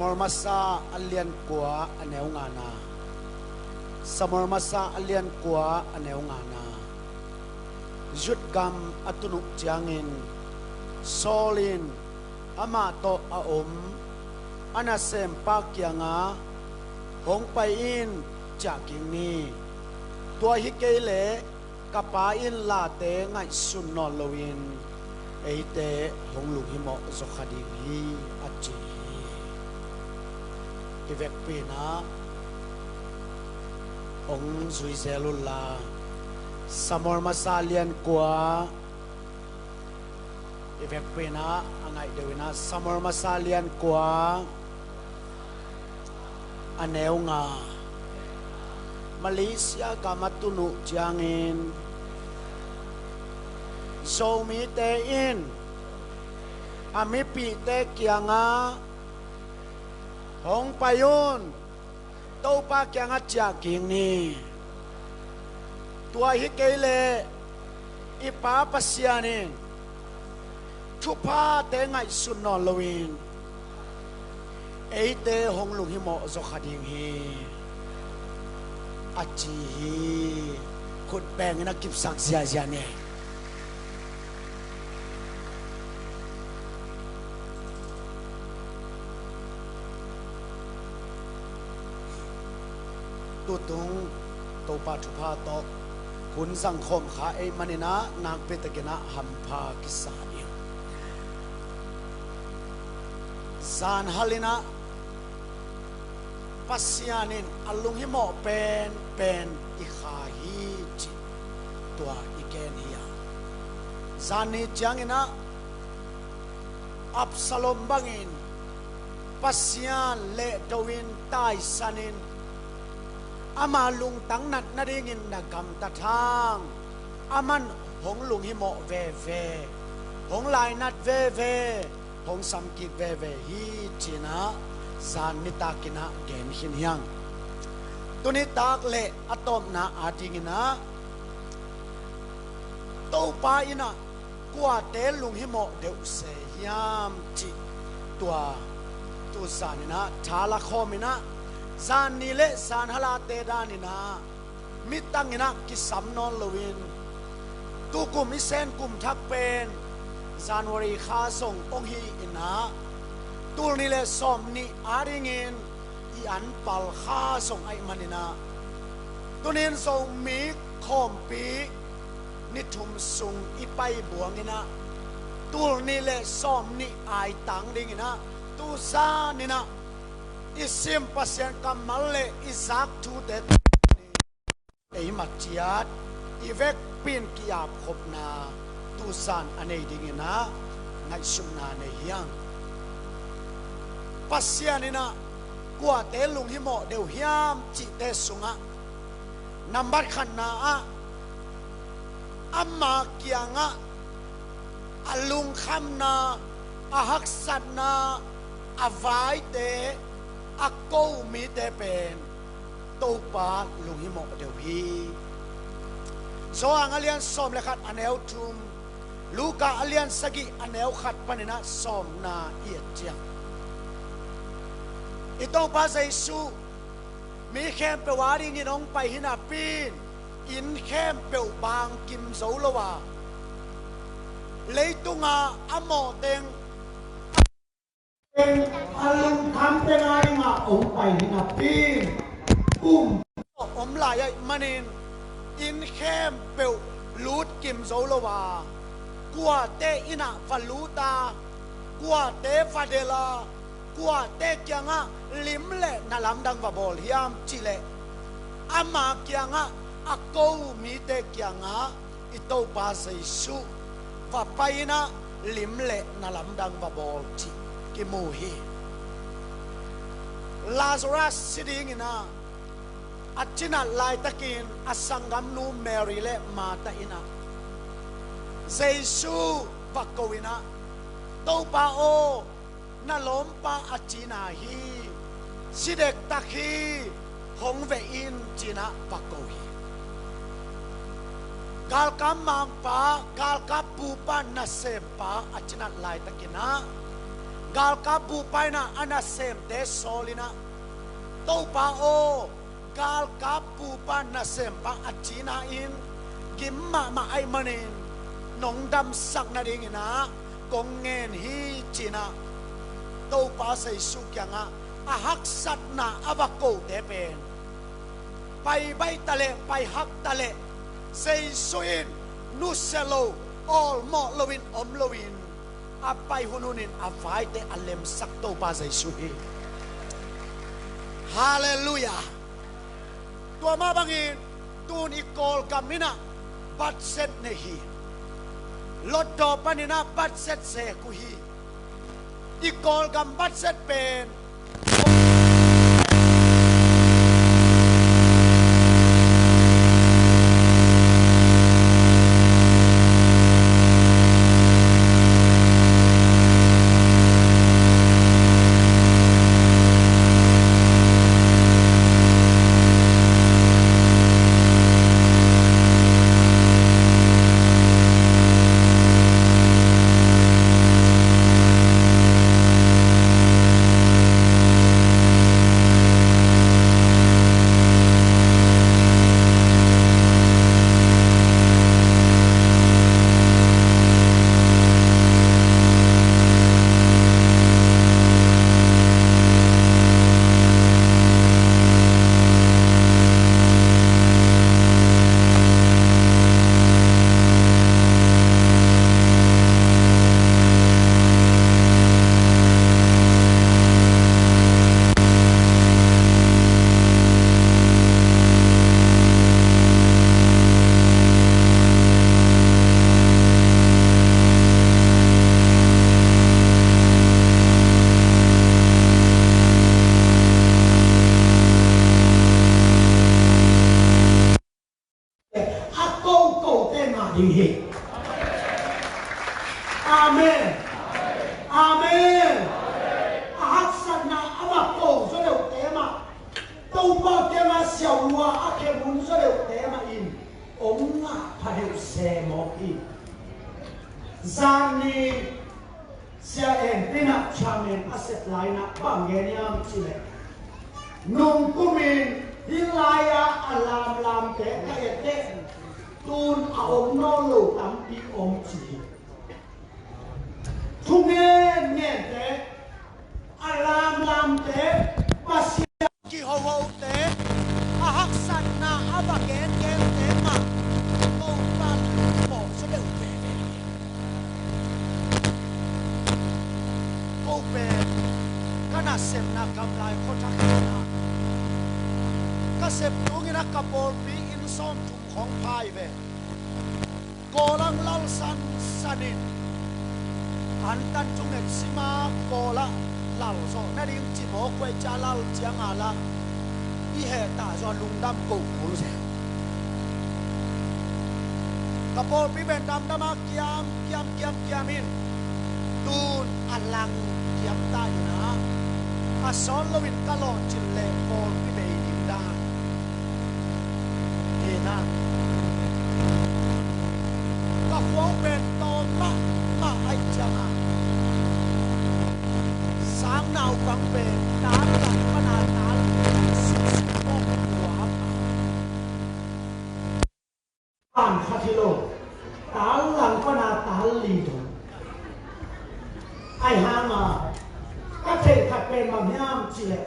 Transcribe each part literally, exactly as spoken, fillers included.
Samuel masa a lian kua a neu ngana. Samuel masa a lian kua a neu ngana. Zut gam a tun uh ciangin Saul in amah tawh a om a nasempa kiangah, "Hong pai in, ciah kik ni. Tua hi kei leh ka pa in late ngaihsun nawn loin eite hong lunghimawh zaw kha ding hi," a ci hi. I vekpi in ah hong zui zel unla, Samuel masa lian kua, i vekpi in ah a ngaih deuh in ah, Samuel masa lian kua a neu nga. Malaysia gam a tun uh ciangin Zomite in a mipihte kiangah, "Hong pai un, Topa kiangah ciah kik ni. Tua hi kei leh i Pa Pasian in thuphate ngaihsun nawn loin eite hong lunghimawh zaw kha ding hi," a ci hi. Khut bengin a kipsak ziahziah ni. Tutung Topa thupha tawh hun zangkhawm kha ei manin ah nakpi takin ah hampha kisa ding. Zanhal in ah Pasian in a lunghimawh penpen i kha hi cih tua i gen hi a. Zanni ciangin ah Absalom bangin Pasian lehdo in taisanin ama lungtang nat nadingin na gamtat hang, aman hong lunghimawh veve, hong lainat veve, hong samkik veve hi ci-in ah zan nitakin ah gen khin hi hang. Tuni tak leh a tawpna adingin ah Topa in ah kuate lunghimawh deuh se hiam cih tua tuzan in ah tha lakhawm in ah, zanni leh zanhal a te dan in ah mitang in ah kisam nawn loin, tukum i Sen kum thak pen January kha zong hong hi in ah, tul nih leh sawmnih adingin i anpal kha zong ahih manin ah, tunin Zomi khawmpi ni thum sung i pai buang in ah, tul nih leh sawmnih aitang dingin ah, tuzan in ah i sim Pasian kammal leh i zak thute ei mat ciat i vekpi in ki-apkhopna tuzan a nei dingin ah ngaihsutna nei hi hang. Pasian in ah kuate lunghimawh deuh hiam cihte sungah nambat khatna ah ama kiangah a lungkhamna, a haksatna, a vaite, a ko mite pen Topa lunghimawh deuh hi. Johan a lian sawm leh khat a neu thum, Luka a lian sagih a neu khat panin ah sawmna i et ciang, i Topa Jesu mi khempeuh adingin hong pai hi napi-in, inn khempeuh bangkim zo lo a, leitunga a mawhteng a lungkhamteng adingah hong pai hi napi-in, kum om lai ahih manin inn khempeuh lutkim zo lo a, kuate inn ah va lut a, kuate va delh a, kuate kiangah lim leh na lamdang va bawl hiam cih leh, ama kiangah a ko mite kiangah i Topa Jesu va pai in ah lim leh na lamdang va bawl cih kimu hi. Lazarus si dingin ah a cinat laitakin a sanggamnu Mary leh Martha in ah Jesu va ko in ah, "Topa aw, na lawmpa a cina hi, si dektak hi, hong veh in," ci-in ah va ko hi. Galkap mangpa, galkap pupa nasempa a cinat laitakin ah Galkap bupa in ah a nasemte sawl in ah, Topa aw, galkap bupa nasempa a cina in gim mahmah ahih manin nong damsak nadingin ah kong ngen hi, ci-in ah Topa Jesu kiangah a haksatna a va kote pen pai baih taleh, pai hak taleh, Jesu in nusia lo, awlmawh loin om loin a pai hunhunin a vaite a lemsak Topa Jesu hi. Halleluiah. Tua mah bangin tun i Kawlgam in ah budget nei hi. Lotdaw panin ah budget zeek uh hi. I Kawlgam budget pen a kokote ngah ding hi. Amen. Amen. A haksatna a va ko zaw deuhte mah, Topa kiangah siauhlua a khemun zaw deuhte mah in hong ngah pha deuh se mawk hi. Zan ni Sia En Pin ah chairman a sep lai-in ah bang gen hiam cih leh, nungkumin hih lai-ah a lamlamte ka et teh tun a om nawn lo tampi om ci hi. Thu ngengente, a lamlamte, Pasian kihohote, a haksatna a va gengente mah Topa lungmawh zaw deuh veve. Ko pen ka nasepna gamlai khuathak hi a, ka sep tungin ah ka pawlpi inn sawmthum khawng pha hi ve. Kawl ah lal sansan in, antan thunget sima Kawl ah lal zawh nading cimawh kuai cia lal ciang a lah i heh tah zawh lungdam ko kul zen. Ka pawlpi pen damdam a kiam kiam kiam kiam in, tun a lang kiam ta in ah, a sawt loin ka lawhcin leh pawlpi bei ding dan. Hi na. Ka khua uh pen tawm mahmah ahih ciangin, sang naupang pen tal lang pana tal suk suk kawm tua pan khat hi lo, tal lang pana tal li dong. Ahi hang a, ka theih khat pen bang hiam cih leh,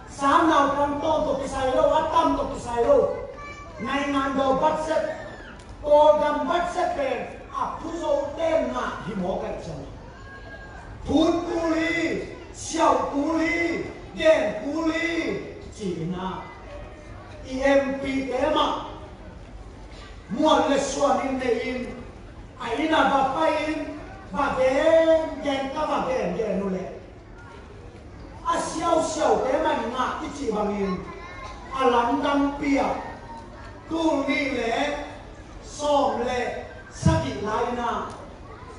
sang naupang tawm tawh kisai lo, a tam tawh kisai lo, naingan daw budget, Kawlgam budget pen a phuzote ngah hi mawk ahih ciangin, thun kul hi, siauh kul hi, gen kul hi, ci-in ah, i M P te mah muan le suan in nei in, a inn ah va pai in, va gen gen, ka va gen gen uh leh, a siausiaute mah in ngah i cih bangin, a lamdangpi ah tul nih le sawm le sagih lai-in ah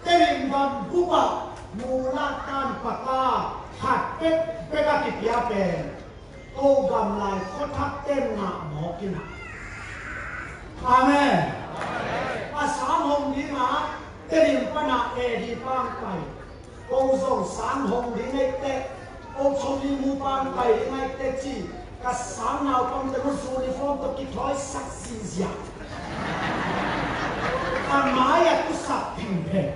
Tedim gam bup ah mulat tan paka khat pek pek a kipia pen, ko gamlai khuathak ten ngah mawk in ah. Amen. A sang hong ding ah Tedim pan ah A D pang pai, Ko zong sang hong ding ei teh, o chom li mu pang pai ding ei teh ci, ka sang naupang teng uh uniform tawh kithawi sak zihziah. A mai ah tu sak phengpheng.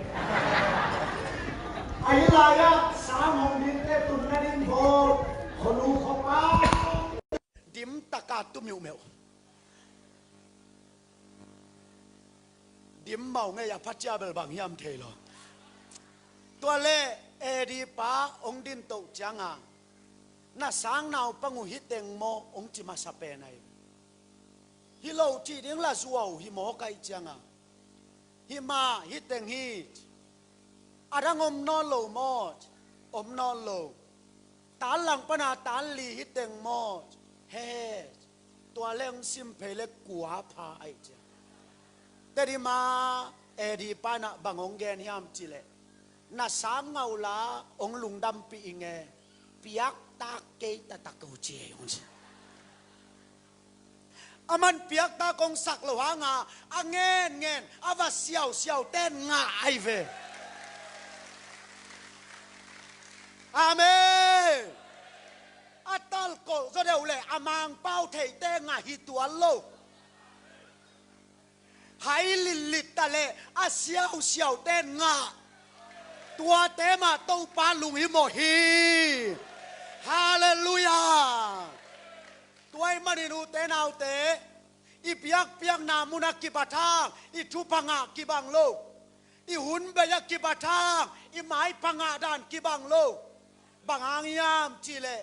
Ahi lai-ah sang hong ding teh tunna ding bawl, khuanu khuapa. Dim taka tu miuhmeuh. Dim mau ngei a phacia bel bang hiam thei lo. Tua le edi pa hong din toh cianga, na sang naupang uh hi teng maw hong ci masa pen ai. Hi lo cih ding la zuau hi maw kaih cianga. Hi mah hi teng hi. A dang om nawn lo maw? Om nawn lo. Tan lang pana tan li hi teng maw? He. Tua leng sim phei le kua pha ai cia. Tedi ma edi pana bang hong gen hiam cileh, na sang ngau la hong lungdampih i nge, piaktak kei taktak ko ci ei hong ci. A man piaktak kong sak lo hanga a ngenngen a va siausiau ten ngah ai ve. Amen. A talkolh zaw deuh le a mangpau theite ngah hi tuan lo. Hai litlit ta le a siausiau ten ngah. Tuate mah Topa lunghimawh hi. Halleluiah. Tua ahih manin ute naute, i biakpiakna munah kibat hang i thupha ngah kibang lo. I hun bei-ah kibat hang i maipha ngah dan kibang lo. Bang hang hiam cihleh,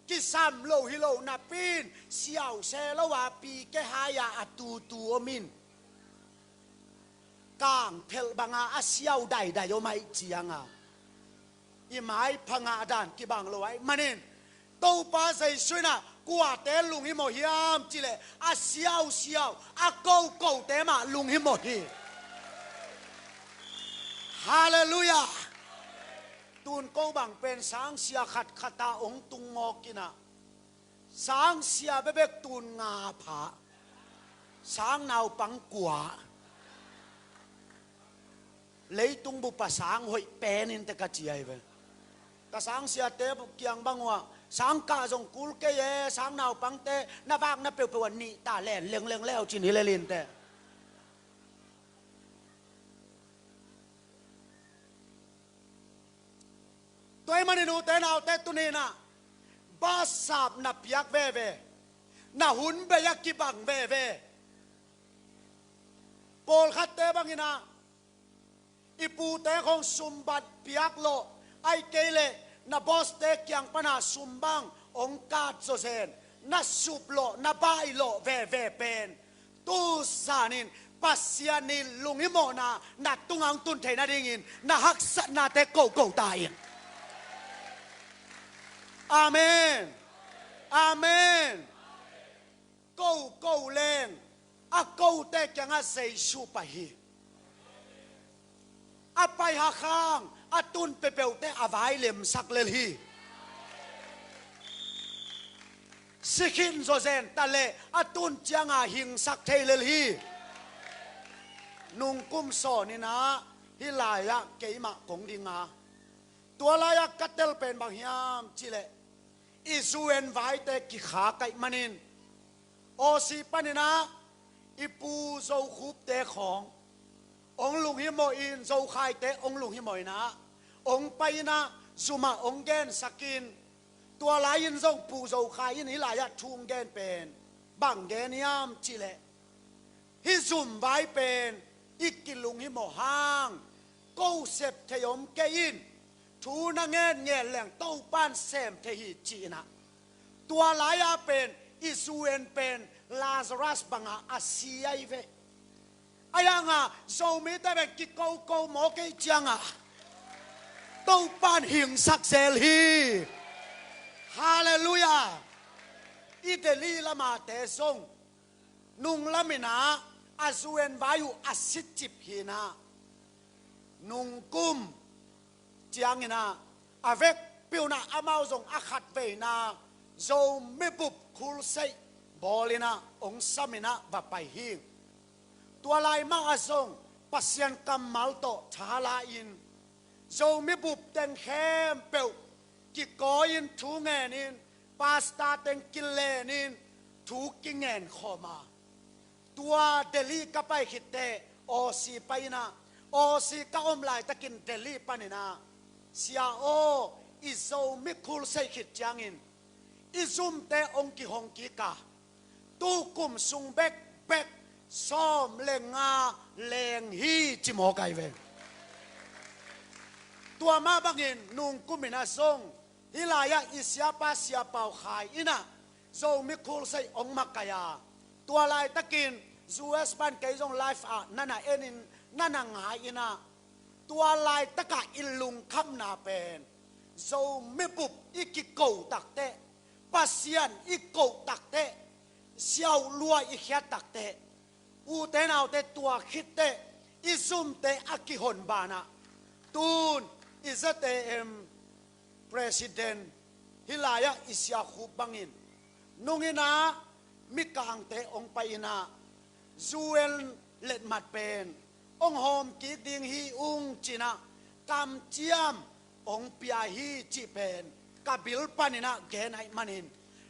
kisam lo hi lo napi in siau se lo a pi kehai-a a tutu om in, kangphelh banga a siau daidai om ahih cianga i maipha ngah dan kibang lo ahih manin, Topa Jesu in ah kuate lunghimawh hiam cihleh a siausiau a kokote mah lunghimawh hi. Halleluiah. Tun ko bang pen sangsia khatkhat a hong tung mawk in ah, sangsia bekbek tun nga pha, sang naupang kua, leitung bup a sang hoih pen in teh ka ci ahi ve. Ka sangsiate kiang bang uh ah, sang kah zong kul kei e, sang naupangte na vakna peuhpeuh ah nih ta len lengleng leu cin hi lel in teh. Tua ahih manin ute naute tuni in ah, basap na piak veve, na hun bei-ah kibang veve. Pawlkhatte bang in ah, i pute khong sumbat piak lawh, ahih kei leh na boss-te kiang pana sum bang hong kat zawzen, na sup lawh, na baih lawh veve pen, tu zanin Pasian in lunghimawhna na tungah hong tun theih nadingin na haksatnate koko ta in. Amen. Amen. Koko leng a kote kiangah Jesu pai hi. A pai hakhang a tun peuhpeuhte a vai lemsak lel hi. Si khin zawzen ta leh a tun cianga hingsak thei lel hi. Nungkum sawn in ah hih lai-ah keimah kong ding a, tua lai-ah ka tel pen bang hiam cihleh, i U N vaite kikhak ahih manin, Aussie panin ah i Pu Zo Khupte khawng hong lunghimawh in, Zo Khaite hong lunghimawh in ah, hong pai in ah, zum ah hong gensak in, tua lai-in zong Pu Zo Khai in hih lai-ah thu hong gen pen bang gen hiam cihleh, hih zum vai pen i kilunghimawh hang, ko sep thei om kei in, thu na ngenngen leng Topa'n sem thei hi ci in ah, tua lai-a pen i U N pen Lazarus banga a si ahi ve. Ahi hanga Zomite pen kikoko mawk ahih cianga Topa'n hingsak zel hi. Halleluiah. I Delhi lamate zong nunglam in ah a U N vai uh a sicip hi in ah, nungkum ciangin ah a vekpi un ah amau zong a khatveina Zomi bup khulseih bawl in ah hong sam in ah va pai hi. Tua lai mah ah zong Pasian kammal tawh tha la-in Zomi bup teng khempeuh kikawi-in thu ngenin, pastor teng kilenin thu kingen khawm a, tua Delhi ka pai khit teh, Aussie pai-in ah, Aussie ka om laitakin Delhi panin ah, Sia aw, i Zomi Crusade khit ciangin i Zumte hong kihong kik a, tu kum sung bekbek sawm le nga leng hi, ci mawk ai ve. Tua mah bangin nungkumin ah zong hih lai-ah i siapa Sia Pau Khai in ah Zomi Crusade hong makaih a, tua laitakin U S pan kei zong live ah na na enin, na na ngai-in ah, tua laitakah i lungkhamna pen Zomi bup i kiko takteh, Pasian i koh takteh, siauhlua i khiat takteh, ute naute, tua khit teh i Zumte a kihon banah, tun i Z A M president, hih lai-ah i Sia Khup bangin, nungin ah Mikangte hong pai-in ah, U N letmat pen hong hawm kik ding hi ung, ci-in ah kamciam hong pia hi, cih pen ka bil panin ah gen ahih manin,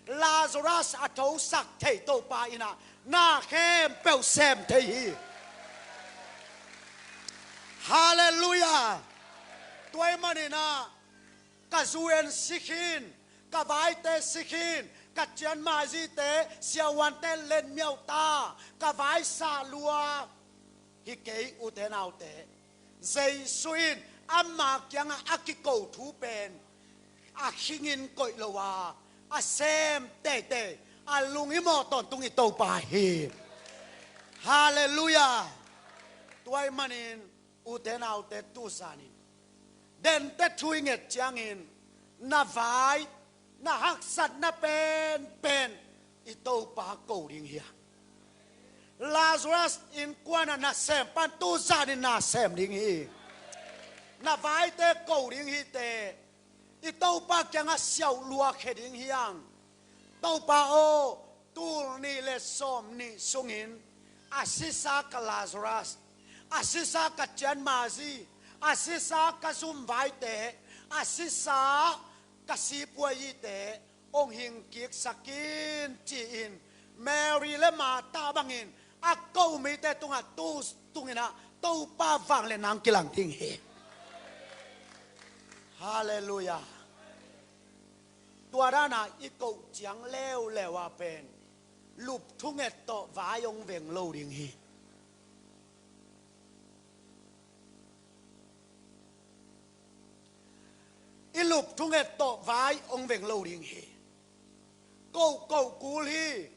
Lazarus a thosak thei Topa in ah na khempeuh sem thei hi. Halleluiah. Tua ahih manin ah ka U N si khin, ka vaite si khin, ka cianmazite, siavuante lenmiau ta, ka vaisa lua hi kei, ute naute. Jesu in ama kiangah a kiko thu pen a khingin koih lo a, a sem teitei, a lunghimawh tawntung i Topa hi. Halleluiah. Tua ahih manin, ute naute, tu zanin dente thu i nget ciangin, na vai, na haksatna penpen i Topa ko ding hi a, Lazarus innkuan ah nasem pan tu zanin na sem ding hi. Na vaite ko ding hi teh, i Topa kiangah siauhlua khia ding hi hang. Topa aw, tul nih le sawm nih sungin a sisa ka Lazarus, a sisa ka cianmazi, a sisa ka zumvaite, a sisa ka sipuayite hong hingkiksak in, ci-in Mary le Martha bangin a ko mite tungah tu tungin ah Topa vangliatna hong kilang ding hi. Halleluiah. Tua dan a i koh ciang leuleu a pen lup thunget tawh vai hong veng lo ding hi. I lup thunget tawh vai hong veng lo ding hi. Kohkoh kul hi,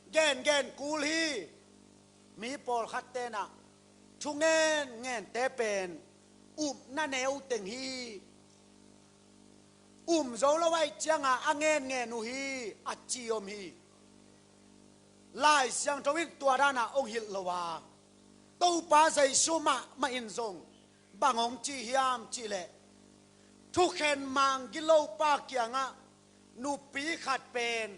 gengen kul hi. Mi pawlkhat ten ah thungen ngente pen upna neu teng hi. Um zo lo ahih ciangin a ngen ngen uh hi, a ci om hi. Lai Siangtho in tua dan a hong hilh lo a, Topa Jesu mahmah in zong bang hong ci hiam cih leh, thukhen mang gilopa kiangah nupi khat pen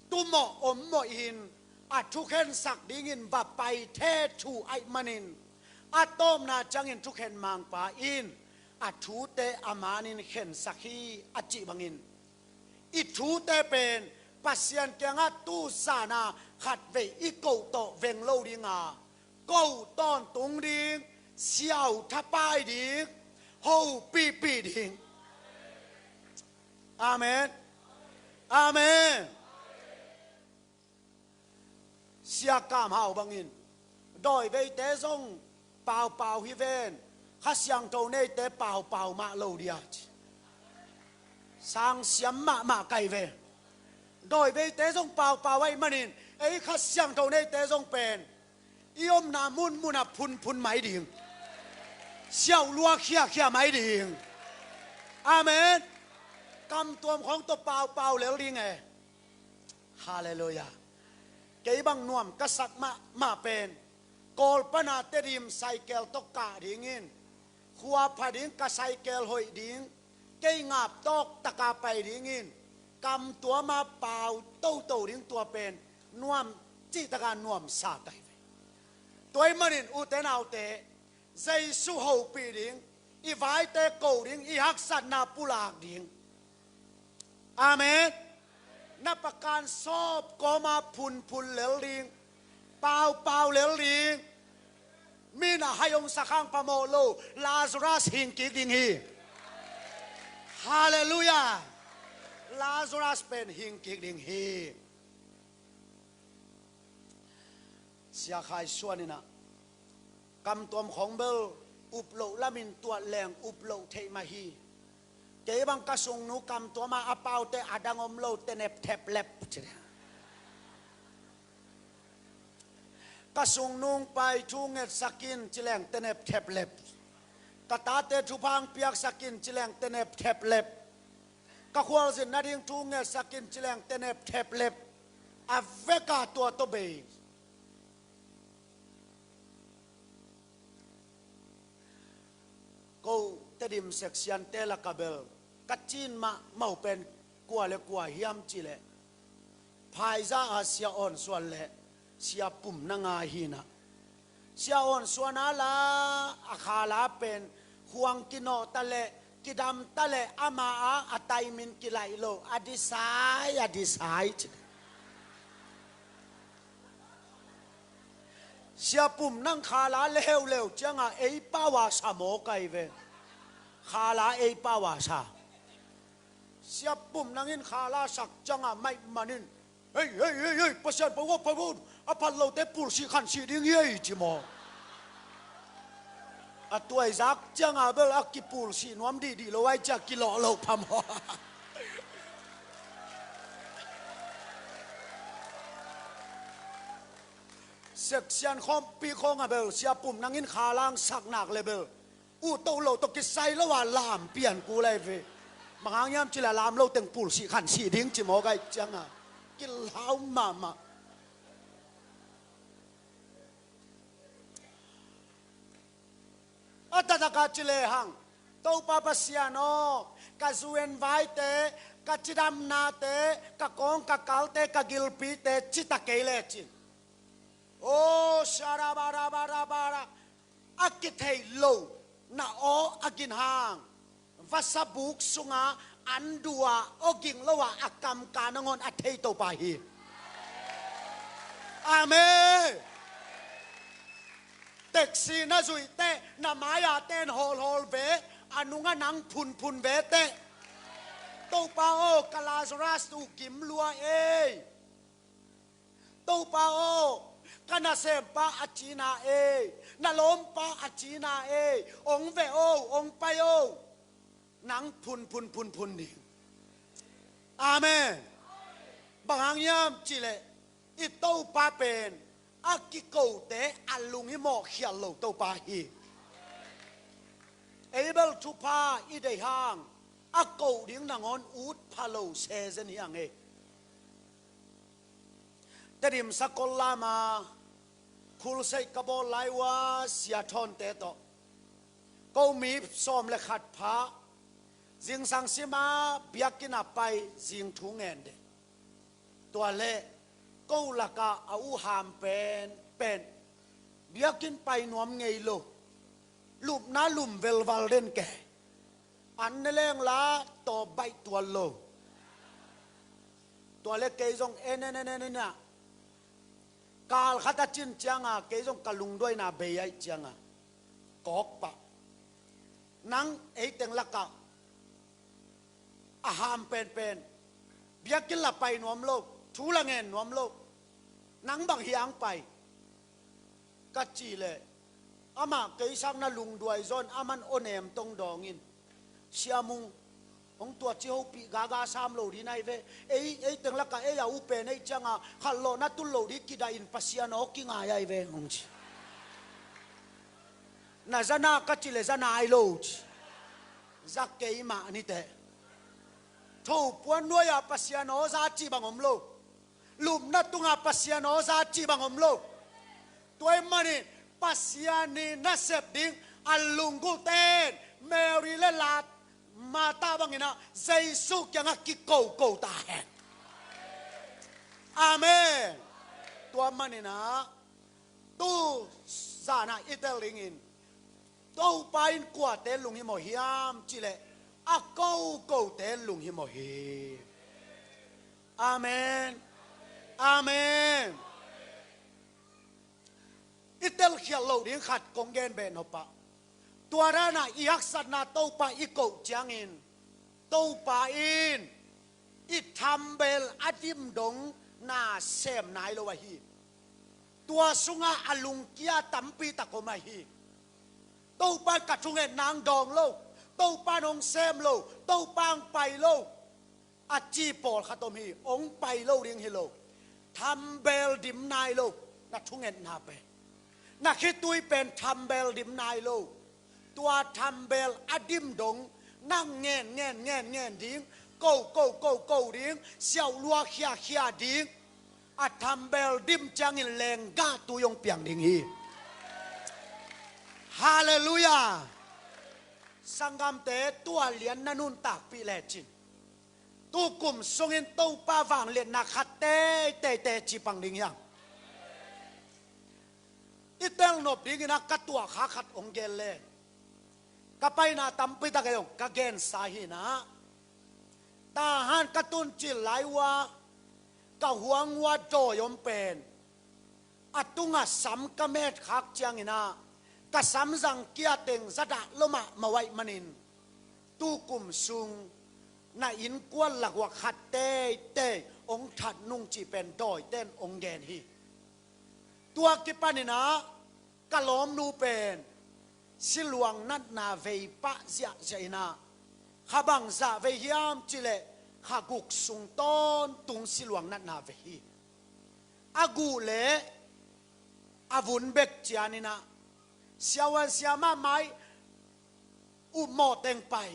tumawh ommawh in a thukhensak dingin va pai thethuh ahih manin, a tawpna ciangin thukhen mangpa in a thute a manin khensak hi, a cih bangin, i thute pen Pasian kiangah tu zan a khatvei i koh tawh veng lo ding a, koh tawntung ding, siau thapai ding, hopihpih ding. Amen. Amen. Sia Kam Hau bangin, dawiveite zong paupau hi ven, Kha Siangtho neite paupau mah lo dia ci. Sang siam mahmah kai ve. Dawiveite zong paupau ahih manin, ei Kha Siangtho neite zong pen i omna munmun ah phunphun mai ding, siauhlua khiakhia mai ding. Amen. Kamtuam khawng tawh paupau lel ding e. Halleluiah. Kei bang nuam ka sak mahmah pen, Kawl pana Tedim cycle tawh kah dingin, khua pha ding, ka cycle hoih ding, kei ngap tawk taka pai dingin, kamtuam a pau toto ding, tua pen nuam cih taka nuamsa kai ve. Tua ahih manin ute naute, Jesu hopih ding, I vaite ko ding, i haksatna pulak ding. Amen. Na pakan sawp kawma phunphun lel ding, paupau lel ding. Min a hai hong sak hang phamawh lo, Lazarus hing kik ding hi. Halleluiah. Lazarus pen hing kik ding hi. Sia Khai Suan in ah, kamtuam khawng bel up loh lamin tuat leng up loh theih mah hi. Kei bang ka sungnu kamtuam ah a paute a dang om lo, tenep thep lep ci. Ka sungnu hong pai, thu ngetsak in ci leng tenep thep lep. Ka tate thupha hong piaksak in ci leng tenep thep lep. Ka khualzin nading thu ngetsak in ci leng tenep thep lep. A veka tua tawh bei. Ko Tedim seksiante laka bel ka cin mahmah pen kua le kua hiam cih leh, Phaizah a Sia Awn Suan le Sia Pum Nang a hi in ah. Sia Awn Suan a la, a khala pen khuang kinawh ta leh, kidam ta leh, ama a, a taimin kilaih lo, a disai, a disai ci. Sia Pum Nang khala leuleu cianga ei pau a sa mawk ai ve. Khala ei pau a sa. Sia Pum Nang in khala sak cianga maih manin, "Hei, hei, hei, hei, Pasian pau, pau, pau, a phat lote pulsih khansih ding hi ei," ci maw. A tuaizak cianga bel a kipulsih nuam dihdih lo ai cia kilawh loh pha maw. Seksian khawmpi khawng a bel Sia Pum Nang in khala hong sak nak le bel uh toh loh tawh kisai lo a lam pian kul ai ve. Bang hang hiam cih leh lam lo teng pulsih khansih ding ci mawk ai cianga kilau mahmah. A taktak a ci lehang, Topa Pasian aw, ka zu en vaite, ka cidamnate, ka kawng ka kalte, ka gilpite ci ta kei lecin. O sharabarabarabara, a kitheih lo na aw a ginhang, vasabuk sunga an du a aw ging lo a a kamka nangawn a thei Topa hi. Amen. Teksi na zuih teh, na mai-a ten hawlhawl ve, a nunga nang phunphun ve teh. Topa aw, ka Lazarus uh gim lua ei. Topa aw, ka nasempa a cina ei, na lawmpa a cina ei, ong ve o, ong pai o. Nang phun phun phun phun ding. Amen. Bang hang hiam cih leh i Topa pen a kikote a lung i mawhkhial lo Topa hi. Ei bel thupha i deih hang a koh ding nangawn ut pha lo sezen hi ang ei. Tedim Sakol lama khulseih ka bawl lai uh a, sia thawnte tawh ko mi sawm le khat pha zingsang sima biakinn a pai zing thu ngen deh. Tua leh ko lakah a uham pen pen biakinn pai nuam ngei lo, lupna lum velval den ke. An ne leng la tawp baih tuan lo. Tua le kei zong en en en en en ah, kal khat a cin cianga kei zong ka lungduaina bei aih cianga kawk pah. Nang ei teng lakah a ham penpen, biakinn la pai nuam lo, thu la ngen nuam lo, nang bang hiang pai? Ka cih leh amah kei sang na lungduai zawn aman aw nem tong dawng in, Sia Mung, hong tua ci hopih gaga sam lo dih nai ve. Ei, ei teng lakah ei a u pen ei cianga khat lawh na tul lo dih kidah in Pasian aw kingai ai ve hong ci. Na zana ka cih leh zana ai lo ci. Za kei mah ni teh. Tho puan nuai-ah Pasian aw za cih bang om lo. Lupna tungah Pasian aw za cih bang om lo. Tua ahih manin Pasian ii nasep ding a lunggulhte in Mary le la Martha bangin ah Jesu kiangah kikoko ta hen. Amen. Tua manin ah tu zan ah i tel dingin Topa in kuate lunghimawh hiam cih leh a kokote lunghimawh hi. Amen. Amen. I telkhialh loh ding khat kong gen beh nop ah, tua dan ah i haksatna Topa i koh ciangin Topa in i thambel a dim dong na sem nai lo ahi. Tua sungah a lungkia tampi tak om ahi. Topa in ka thungetna hong dawng lo, Topa in hong sem lo, Topa hong pai lo, a ci pawlkhat om hi. Hong pai lo ding hi lo. Thambel dim nai lo na thungetna pen, na khitui pen thambel dim nai lo. Tua thambel a dim dong nang ngen ngen ngen ngen ding, ko ko ko ko ding, siauhlua khia khia ding. A thambel dim ciangin lenggah tui hong piang ding hi. Halleluiah. Sanggamte, tua lian na nuntakpih lecin, tu kum sungin Topa vangliatna khat teitei teci pang ding hiam? I telnop dingin ah ka tuahkha khat hong gen le, ka paina tampi tak ei hong ka gensa hi-in ah, Tahan ka tuncil lai uh ah ka huang uh ah dawi om pen a tungah sam ka metkhak ciangin ah, ka samzang kia teng za dah lo mahmah uh ahih manin, tu kum sung na innkuan lak uh ah khat teitei hong that nung cih pen dawite in hong gen hi. Tua kipanin ah ka lawmnu pen siluang natna vei pah ziahziah in ah, kha bangzah vei hiam cih leh kha guk sung tawntung siluang natna vei hi. A guh leh a vun bek cianin ah, siavuan siamah mai upmawh teng pai,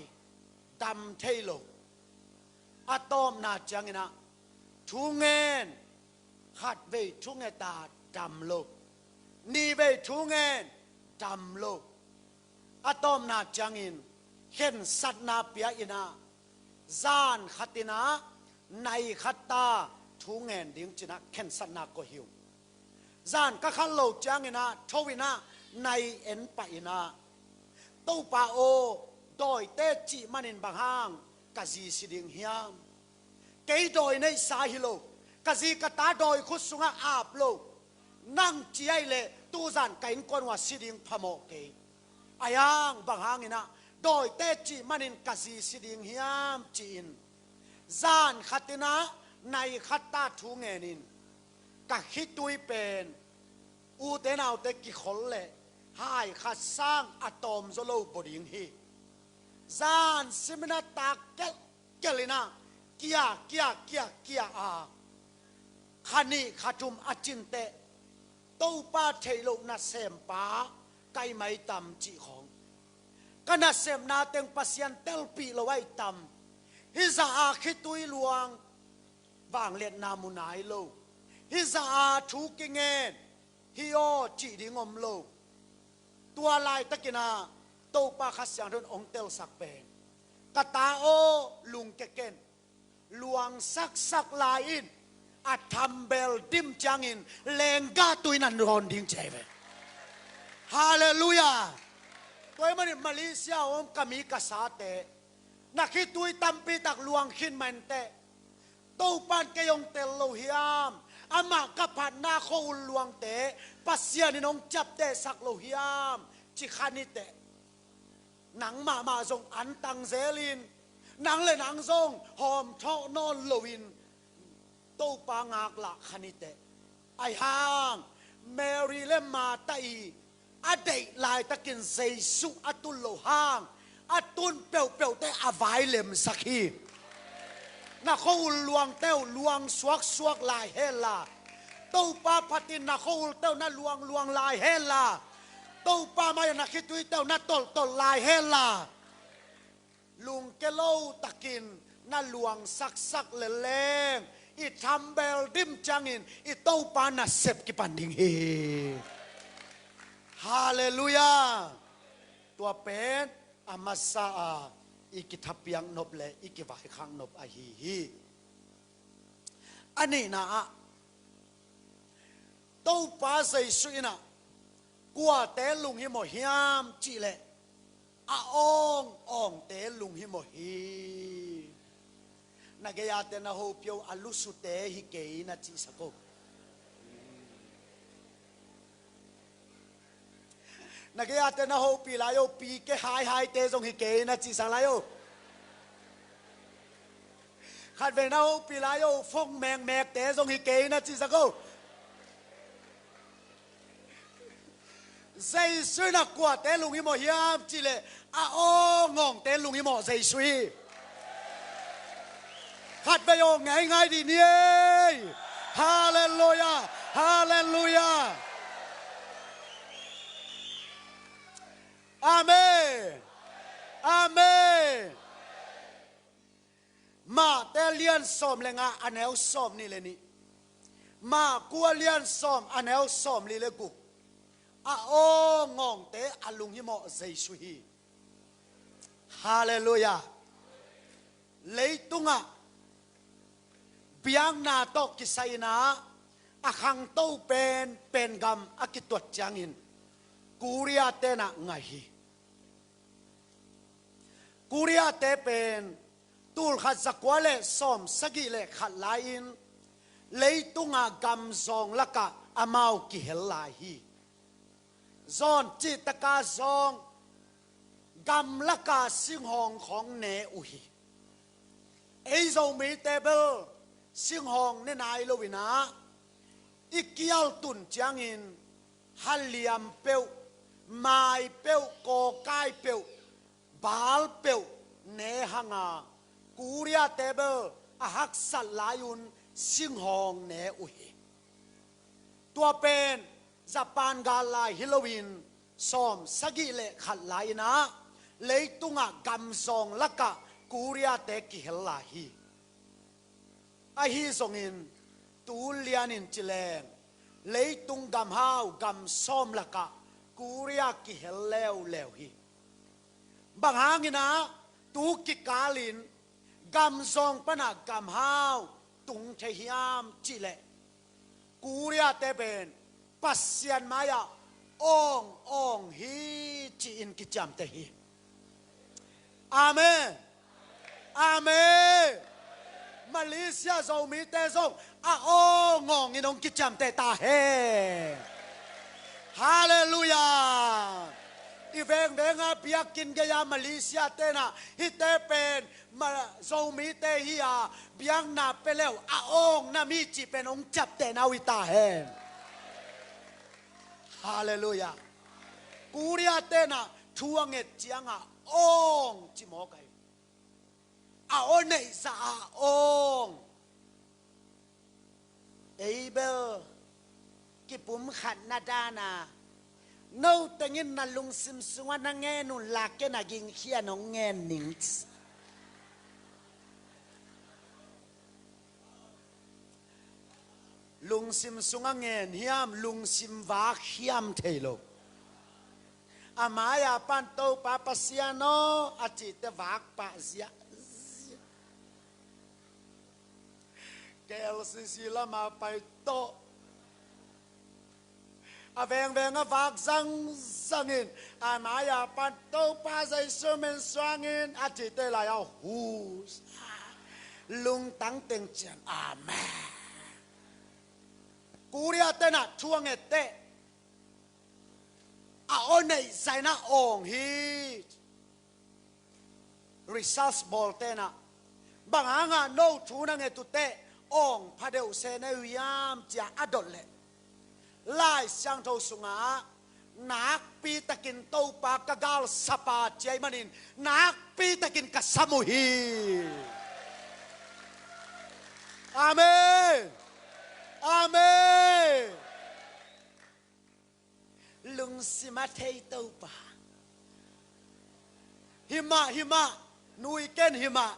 dam thei lo. A tawpna ciangin ah thu ngen, khat vei thu nget a dam lo, nih vei thu ngen, dam lo. A tawpna ciangin khensatna pia in ah, zan khat in ah nai khat ta thu ngen ding ci-in ah khensatna koih hi ung. Zan ka khat lo ciangin ah tho in ah nai en pah in ah, Topa aw, dawite cih manin bang hang ka zi si ding hiam? Kei dawi neihsa hi lo, ka zi ka ta dawi khut sungah ap lo. Nang ci ahih leh tuzan ka innkuan uh ah si ding phamawh kei. Ahi hang bang hangin ah dawite cih manin ka zi si ding hiam ci-in, zan khat in ah nai khat ta thu ngenin, ka khitui pen ute naute kikhol leh hai khat sang a tawm zaw lo baw ding hi. Zan simin ah tak kelhkelh in ah kia kia kia kia a, kha nih kha thum a cin teh, Topa theih loh nasempa ka hi mai tam cih khawng, ka nasepna teng Pasian telpih lo ahi tam? Hih zah a khitui luang, vangliatna mu nai lo. Hih zah a thu kingen, hi aw cih ding om lo. Tua laitakin ah Topa Kha Siangtho in hong telsak pen, ka ta aw, lungkia ken, luang saksak lai in, a thambel dim ciangin lenggah tui na dawn ding ci ahi ve. Halleluiah. Tua ahih manin Malaysia a om ka mi ka sate, na khitui tampi tak luang khin mah inteh, Topa in kei hong tel lo hiam? Amah ka phatna khua-ul luangte Pasian in hong ciaptehsak lo hiam? Ci kha ni teh, nang mahmah zong antang zelin, nang le nang zong hawmthawh nawn loin Topa ngaklah kha ni teh. Ahi hang Mary le Martha i a deih laitakin Jesuh a tun loh hang, a tun peuhpeuhte a vai lemsak hi. Na khua-ul luangte uh luang suaksuak lai hen la, Topa phatin na khua-ulte uh na luangluang lai hen la, Topa mai-ah na khituite uh na tolhtolh lai hen la, lungkia lo takin na luang saksak leleng, i thambel dim ciangin i Topa nasep kipan ding hi. Halleluiah. Tua pen a masa a i kithapiak nop le i kivaikhak nop ahi hi. A nihna ah, Topa Jesuh in ah kuate lunghimawh hiam cih leh, a awng awngte lunghimawh hi. Na gei-ate na hopih o, a lusute hi kei na cihsak o. Na gei-ate na hopih lai o, pike haihaite zong hi kei na cihsak lai o. Khatvei na hopih lai o, fong mekmekte zong hi kei na cihsak o. Jesu in a kuate lunghimawh hiam cihleh a awngawngte lunghimawh Jesu hi. Khatvei aw ngeingai dih ni ei. Halleluia. Halleluia. Amen. Amen. Mate a lian sawm le nga a neu sawm nih le nih. Mate a lian sawm a neu sawm li le guk. A awngawngte a lunghimawh Jesu hi. Halleluia. Leitungah biakna tawh kisai-in ah a khangto pen, pen gam a kituat ciangin Korea tenah ngaih hi. Korea te pen tulkhat zakua le sawm sagih le khat lai-in leitunga gam zawng lakah amau kihel lai hi. Zawn cihtaka zawng gam laka singhawng khawng ne uh hi. Ei Zomite bel singhawng ne nai lo-in ah i kial tun ciangin haliam peuh, mai peuh, kawkai peuh, bal peuh ne hanga Korea te bel a haksat lai-un singhawng ne uh hi. Tua pen Japan gal lai hi lo-in sawm sagih le khat lai-in ah leitungah gam zawng lakah Korea te kihel lai hi. Ahi zongin tu lianin ci leng leitung gam hau gam sawm lakah Korea kihel leuleu hi. Bang hangin ah tu kikalin gam zawng panah gam hau tung thei hiam cihleh Korea te pen Pasian mai-ah awng awng hi ci-in kiciamteh hi. Amen. Amen. Malaysia Zomite zong a awng awngin hong kiciamteh ta hen. Halleluia. I vengvenga biakinn gei-a Malaysia tenah hihte pen Ma- Zomite hi-a biakna pia le uh a awng na mi cih pen hong ciaptehna uh hi ta hen. Halleluia. Korea tenah thu a nget ciangah awng ci mawk ahi. A aw neihzah a awng. Ei bel kipumkhatna dana no tengin na lungsim sungah na ngen un la, ken a gingkhia-in hong ngen ning. Lungsim sungah ngen hiam, lungsim vak hiam thei lo. A mai-a pan Topa Pasian aw a cihte vak pah ziahziah. K L C C lama pai tawh a vengveng a vak zangzangin a mai-a pan Topa Jesu min suangin a cihte lai-a hus lungtang teng cian. Amen. Korea tenah thu a ngette a aw neihzah in a awng hi. Research bawl tenah bang hangah no thu na nget uh teh awng phadeuh se na uh hiam cia a dot leh Lai Siangtho sungah nakpitakin Topa ka galsapa ci ahih manin nakpitakin ka sam uh hi. Amen. Amen. Lungsim a thei Topa. Himah, himah, nui ken himah.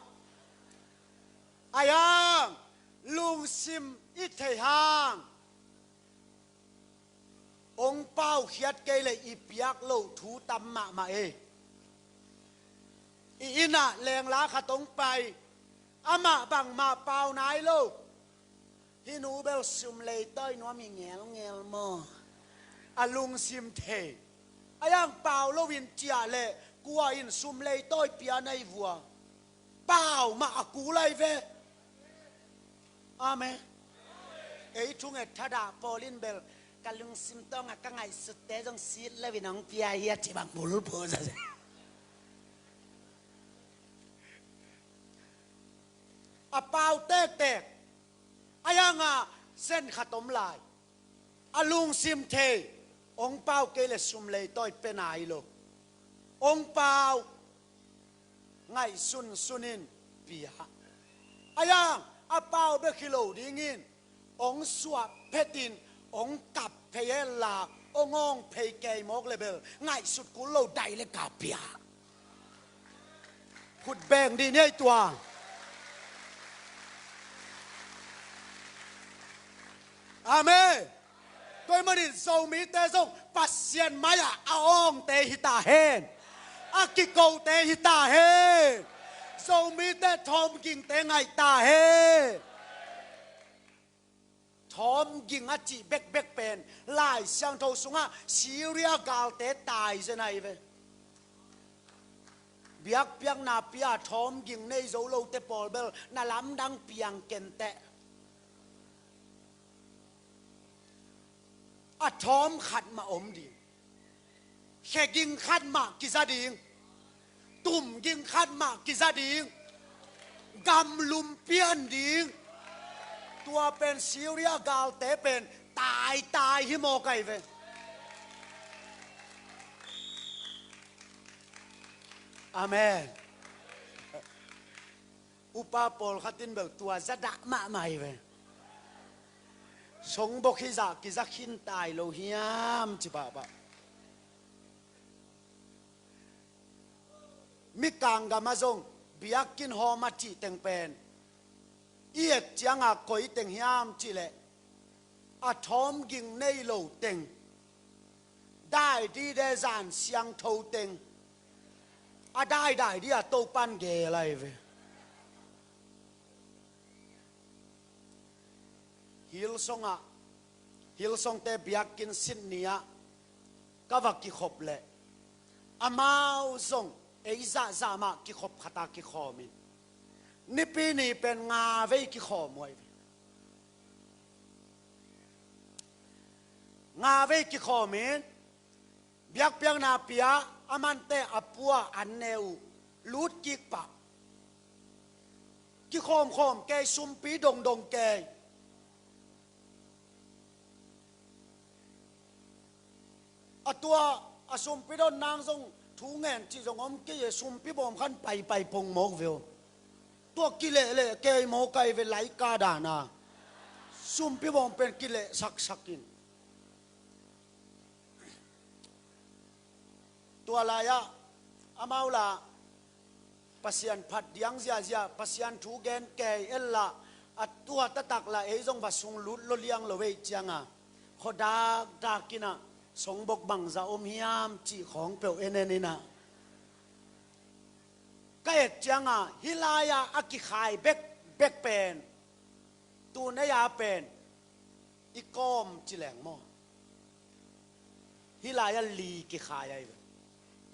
Ahi hang lungsim i thei hang hong paukhiat kei leh i piak loh thu tam mahmah ei. I innah lengla khat hong pai, amah bangmah pau nai lo. Hih nu bel sum leitawi nuam hi ngelngel maw? A lungsim thei. Ahi hang pau loin ciah leh Kua in sum leitawi pia na hi vua? Pau mah a kul lai ve. Amen. Ei thunget thadah pawl in bel ka lungsim tawngah ka ngaihsutte zong sit lo in hong pia hi a ci bang bulphu zaw. A pau tektek. A yanga sen khat om lai. A lungsim thei, hong pau kei le sum leitawi pe nai lo. Hong pau, ngaihsun sunin pia. A yang, a pau bek hi lo dingin, hong suah phetin, hong kap phei hen la, hong awng phei kei mawk le bel, ngaihsut kul lo dai le ka pia. Khut beng dih ni ei tua. Amen. Tua ahih manin Zomite zong Pasian mai-ah a awngte hi ta hen. A kikote hi ta hen. Zomite thawmgingte ngaih ta hen. Thawmging a cih bekbek pen Lai Siangtho sungah Syria galte tai zen ahi ve. Biakpiakna pi-a thawmging nei zo lote pawl bel na lamdang piang kenteh. A thawm khat mah om ding. Kheging khat mah kiza ding. Tumging khat mah kiza ding. Gamlum pian ding. Tua pen Syria galte pen taitai hi mawk ahi ve. Amen. Upa pawlkhat in bel tua za dah mahmah hi ve. Songbok hizah kiza khin tai lo hiam ci pahpah. Mikang gamah zong biakinn hawm a cih teng pen i et cianga koi teng hiam cih leh a thawmging nei lo teng. Dai dide zan siangtho teng. A daidai di a Topan gel ahi ve. Hillsong ah, Hillsongte biakinn Sydney ah ka va kikhop leh amau zong ei zahzah mah kikhop khata kikhawmin. Nipi ni pen nga vei kikhawm uh ahi ve. Nga vei kikhawmin biakpiakna pi-a a mante a pua an ne uh lut kik pah. Kikhawmkhawm kei sumpi dongdong kei. A tua a sumpi don nang zong thu ngen cih zong om kei e, sumpi bawm khan paipai pong mawk ve uh. Tua kilehleh kei mawk ahi ve laika dana. Sumpi bawm pen kileh saksakin. Tua lai-ah amau la Pasian phat diang ziazia, Pasian thu gen kei en la, a tua taktak la ei zong va sunglut lo liang lo ei cianga khuadakdak inah songbok bangza om hiam cih khawng peuh en en inah ka et cianga hih lai-ah a kikhai bekbek pen tu nei-a pen i kawm ci leng maw? Hih lai-ah li kikhai ahi ve.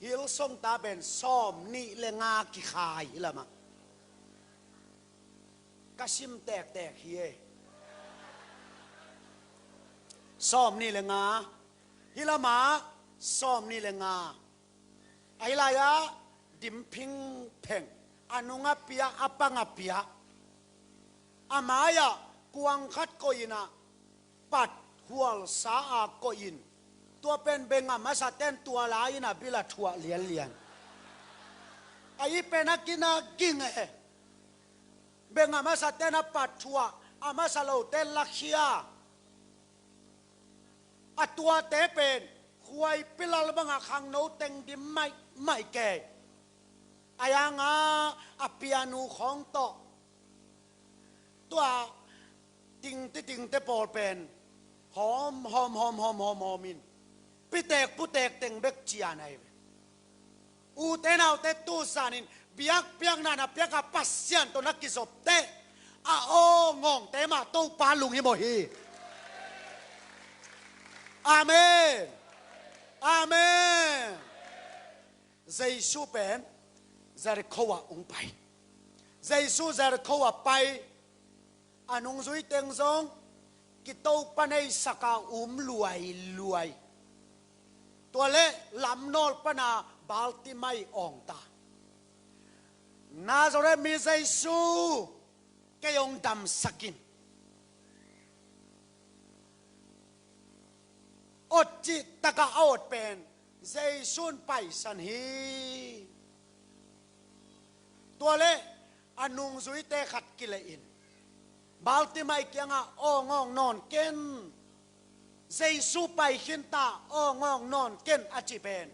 Hillsong ta pen sawm nih le nga kikhai hih lamah. Ka sim tektek hi e. Sawm nih le nga. Hih lamah sawm nih le nga. Ahi lai-ah dim phingpheng, a nung a pia, a pang a pia. A mai-ah kuang khat koih inah pat hualsa a koih in. Tua pen bengam a saten tua lai-in a bil a thuah lianlian. Ahi pen a kina ging e. Bengam a saten a pat thuah, a masa loten lakhia. A tuate pen khuaipi lal bangah khangno teng dim maihmaih kei. A yanga a pianu khawng tawh tua tingti tingte pawl pen hawm hawm hawm hawm hawm hawm in pitek putek teng bek cian ahi ve. Ute naute tu zanin biakpiakna na piaka Pasian tawh na kizopte a aw ngawngte mah Topa lunghimawh hi. Amen. Amen. Jesu pen Jerikho ah hong pai. Jesu Jerikho ah pai, a nungzui teng zong kitopa neisak a um luailuai. Tua leh lamnawl pana Bartimai awng ta. Nazareth mi Jesu, kei hong damsak in. Awt cih takah a awt pen Jesu in paisan hi. Tua leh a nungzuite khat kileh in Bartimai kiangah awng awng nawn ken. Jesu pai khin ta, awng awng nawn ken a cih pen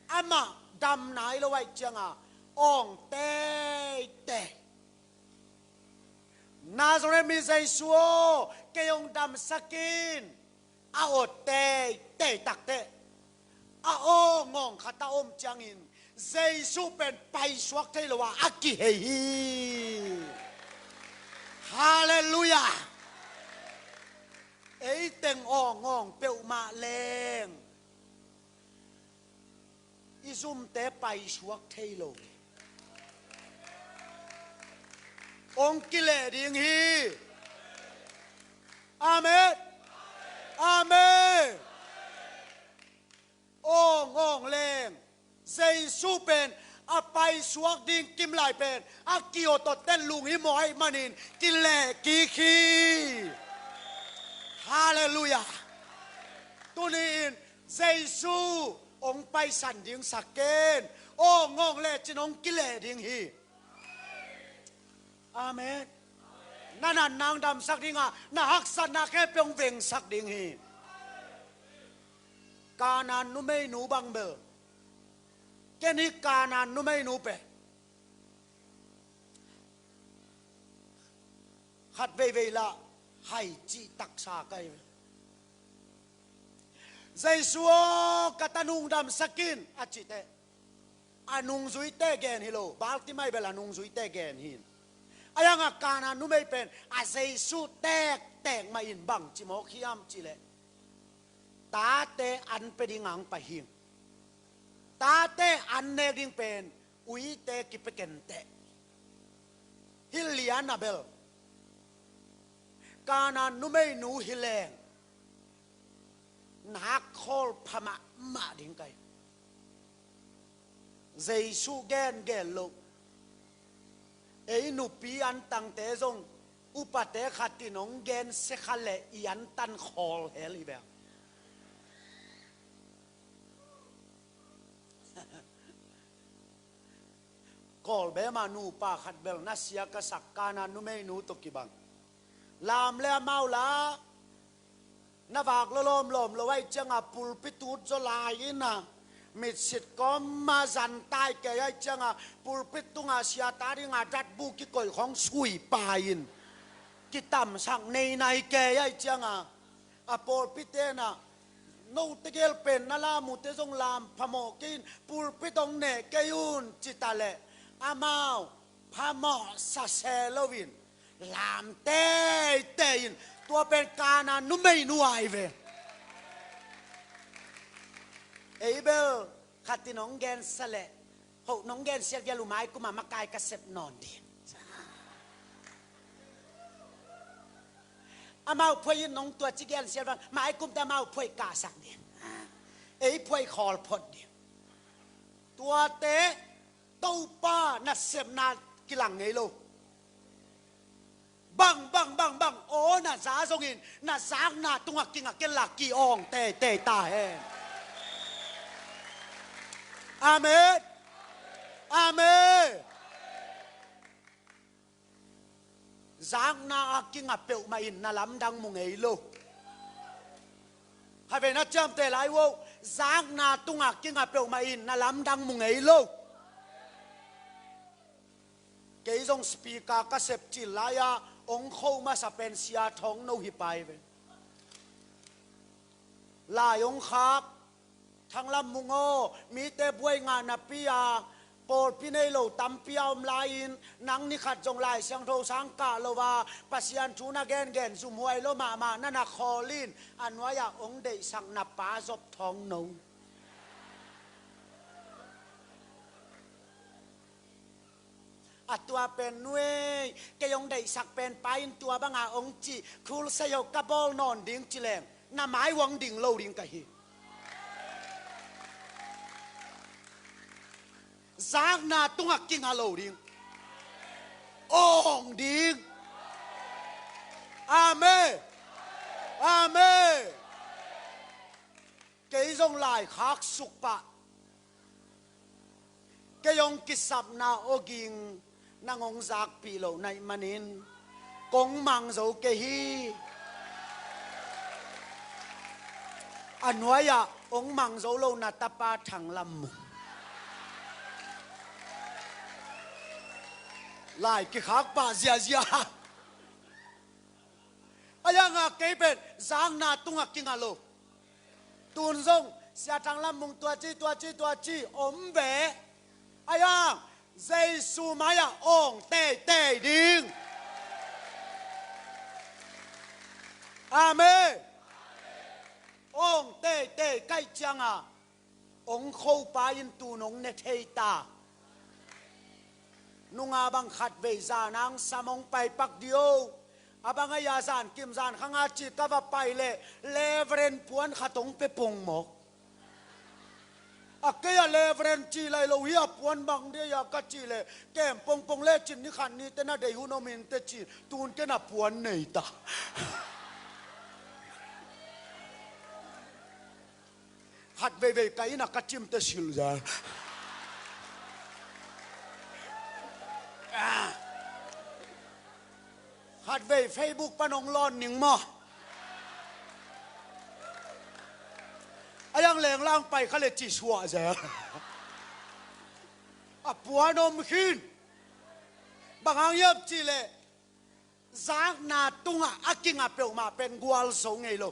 amah dam nai lo ahih ciangah awng teitei. Nazareth mi Jesu aw, kei hong damsak in. A awt teitei takteh a awng awng khat a om ciangin Jesu pen paisuak thei lo a a kihei hi. Halleluiah. Ei teng awng awng peuhmah leng i zumte paisuak thei lo. Hong kileh ding hi. Amen. Amen. Awng awng leng Jesu pen a paisuak ding kimlai pen a kiawtawt ten lunghimawh ahih manin kileh kik hi. Halleluiah. Tuni-in Jesu hong paisan ding sak ken. Awng awng lecin hong kileh ding hi. Amen. Na natna hong damsak ding a, na haksatna khempeuh hong vengsak ding hi. Kanaan numeinu bang bel, ken hih Kanaan numeinu pen khat veivei lah hai cih taksa ka hi. Jesu aw, ka tanu hong damsak in, a cih teh a nungzuite gen hi lo, Bartimai bel a nungzuite gen hi. A hi hangah Kanaan numei pen a Jesu tektek mah in bang ci mawk hiam cih leh, tate an pia ding a hong pai hi. Tate an nek ding pen uite kipia kenteh. Hih lian a bel Kanaan numeinu hi leng nak khawl pha mahmah ding ka hi. Jesu gen gen loh. Ei nupi antangte zong upate khat in hong gensia kha leh i antan khawl hel hi bel. Kawlbema nupa khat bel na sia ka sak, Kanaan numeinu tawh kibang. Lam le amau la na vak lawlawm lawm lo ahih ciangah pulpit ut zaw lai in a, mitsit kawm a zan tai kei ahih ciangah pulpit tungah sia ta dingah datbu kikoih khawng sui pai in, kitamsak nei nai kei ahih ciangah a pawlpi tenah note gel pen na lam uh teh zong lam phamawh kei in, pulpit hong neh kei un ci ta leh amau phamawhsa se loin lam teitei in, tua pen Kanaan numeinu ahi ve. Ei bel khat in hong gensia leh, hoh nong gensiat vial uh, mai kumah makai ka sep nawn ding. Amau phuai in nong tua ci gensiat vang, mai kum teh amau phuai kahsak ding. Ei phuai khawl phot ding. Tuate Topa nasepna kilang ngei lo. Bang, bang, bang, bang, aw na za zongin na zakna tungah kingak kenla ki-awng teitei ta hen. Amen. Amen. Zakna a kingak peuhmah in na lamdang mu ngei lo. Khatvei na ciamteh lai uh, zakna tungah kingak peuhmah in na lamdang mu ngei lo. Kei zong speaker ka sep cil lai-ah hong kho masa pen Sia Thawng No hi pai ve. Lai hong khak, Thanglam Mung aw, mite buai ngah napi-a pawlpi nei lo tampi a om lai-in, nang ni khat zong Lai Siangtho sang kah lo a Pasian thu na gengen zumhuai lo mahmah na na khawl in, a nuai-ah hong deihsak na Pa Zop Thawng No. A tua pen nuei, kei hong deihsak pen pa in tua banga hong ci, khulsei ho ka bawl nawn ding ci leng, na mai uang ding lo ding ka hi. Zakna tungah kinga lo ding. Awng ding. Amen. Amen. Kei zong laikhak suk pah. Kei hong kisapna awging nang hong zakpih loh na hih manin kong mang zo kei hi. A nuai-ah hong mang zo lo na tapa Thang Lam Mung. Lai kikhak pah ziazia. A ianga kei pen zakna tungah kinga lo. Tun zong Sia Thang Lam Mung tua ci, tua ci, tua ci om ve. A iang Jesu mai-ah awng teitei ding. Amen. Awng teitei kaih cianga hong khopa in tun hong ne thei ta. Nunga bang khatvei zan ang sam hong paipak dih o. A bang a ia zan kim zan khanga ci ka va pai leh Reverend puan khat hong pia pongmawk. A kei a Reverend ci lai lo hi a puan bang dih a ia ka cih leh kem pongpong lecin ni khat ni te na deih hun om in te ci tun ken a puan nei ta. Khat veivei ka inn ah ka cimte silh zel. Khat vei Facebook pan hong lawn ning maw? A iang lenglang pai kha le ci suah zel. A puan om khin. Bang hang hiam cih leh zakna tungah a kinga peuhmah pen gualzo ngei lo.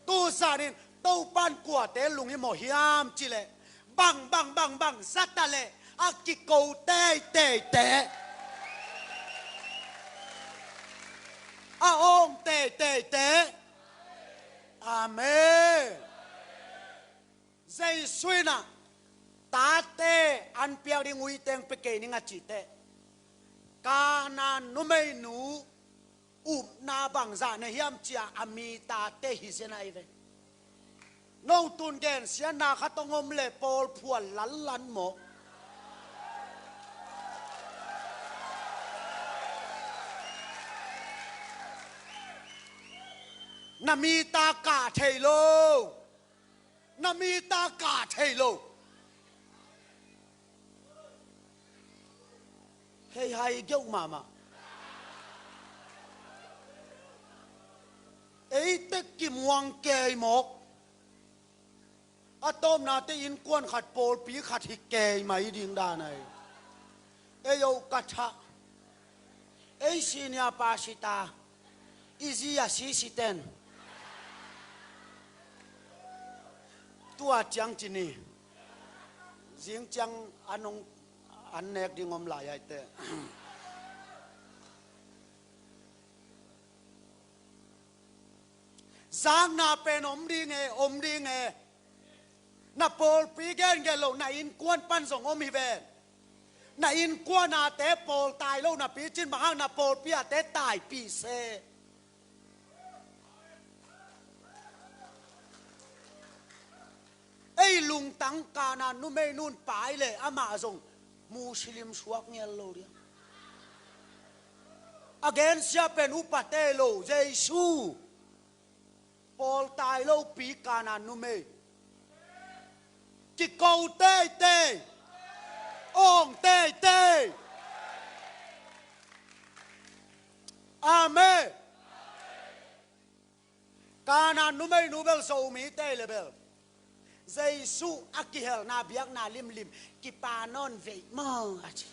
Tuzanin Topan kuate lunghimawh hiam cih leh bang bang bang bang zata leh a kiko teitei te, a awng teitei te. Amen. Jesu in ah tate an piak ding uite hong pia kei ning a cih teh, Kana numeinu upna bangzah nei hiam ci-a a mi tate hi zen ahi ve. No tun gensiatna khat hong om leh pawl phual lanlan maw? Na mi ta kah thei lo. Na mi ta kah thei lo. Hei hai geuh mahmah. Ei tek kimuang kei mawk. A tawpna te innkuan khat pawlpi khat hi kei mai ding dan ahi. Ei oh ka thah. Ei senior pastor i zi a sisiten tua ciang ci ni. Zing ciang an hong an nek ding om lai ahi teh. Zakna pen om ding e, om ding e. Na pawlpi gengen lo, na innkuan pan zong om hi ven. Na innkuan a te pawl tai lo napi cin bang hang na pawlpi a te taipih se. Ei lungtang Kana numeinu in pai leh amah zong Muslim suak ngel lo dia. A gensia pen upate lo, Jesu. Pawl tai lopi Kana numei. Kiko teitei. Awng teitei. Amen. Kana numeinu bel Zomite le bel Jesu a kihelna biakna limlim kipa nawn veih maw a ci.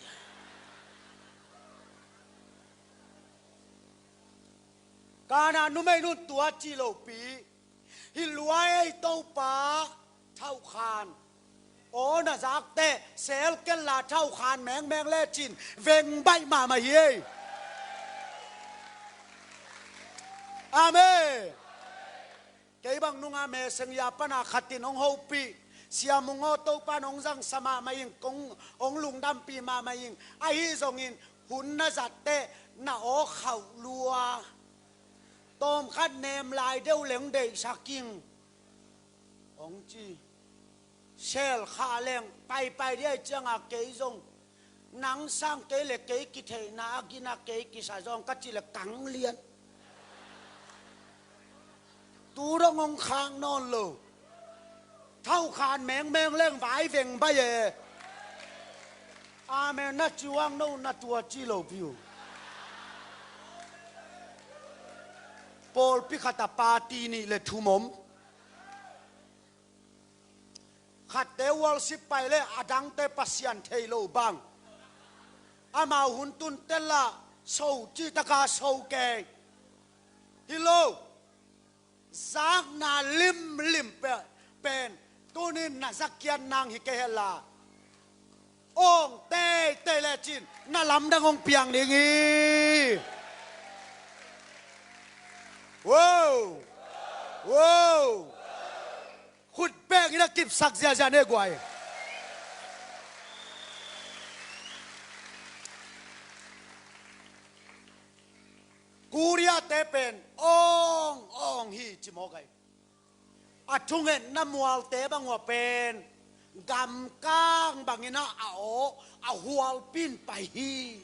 Kana numeinu in tua ci lopi hi lua ei Topa thauhkhan aw na zakte sel kella thauhkhan mengmeng lecin veng baih mahmah hi ei. Amen. Kei bang nunga meseng ya pana khatin hong hopih Sia Mung aw, Topan hong zangsa mahmah ing, kong hong lungdampih mahmah ing. Ahi zongin hun na zatteh na aw khauh lua. Tawmkhat nem lai deuh leng deihsak ing, hong ci. Sel khah leng paipai dih ahih cianga kei zong nang sang kei le kei kitheihna a gina kei kisa zong ka cih le kang lian. Tu dong hong khak nawn lo. Thaukhan mengmeng leng vai veng bai e. Amen na ci uang no na tua ci lo piu. Pawlpi khata party nih le thum om. Khatte worship pai le adangte Pasian thei lo bang. Amau hun tun tela so cih taka so kei. Hi lo. Zakna limlim pe, pen tunin na zakiat nang hi kei hela. Ong teitei lecin na lamdang ong piang ding hi. Wow. Wow. Khut bengin a kipsak ziazia ne guai. Korea te pen ong ong hi ci mawk ai. A thungetna mualte bang ua pen gamkang bangin ah a aw a hualpin pai hi.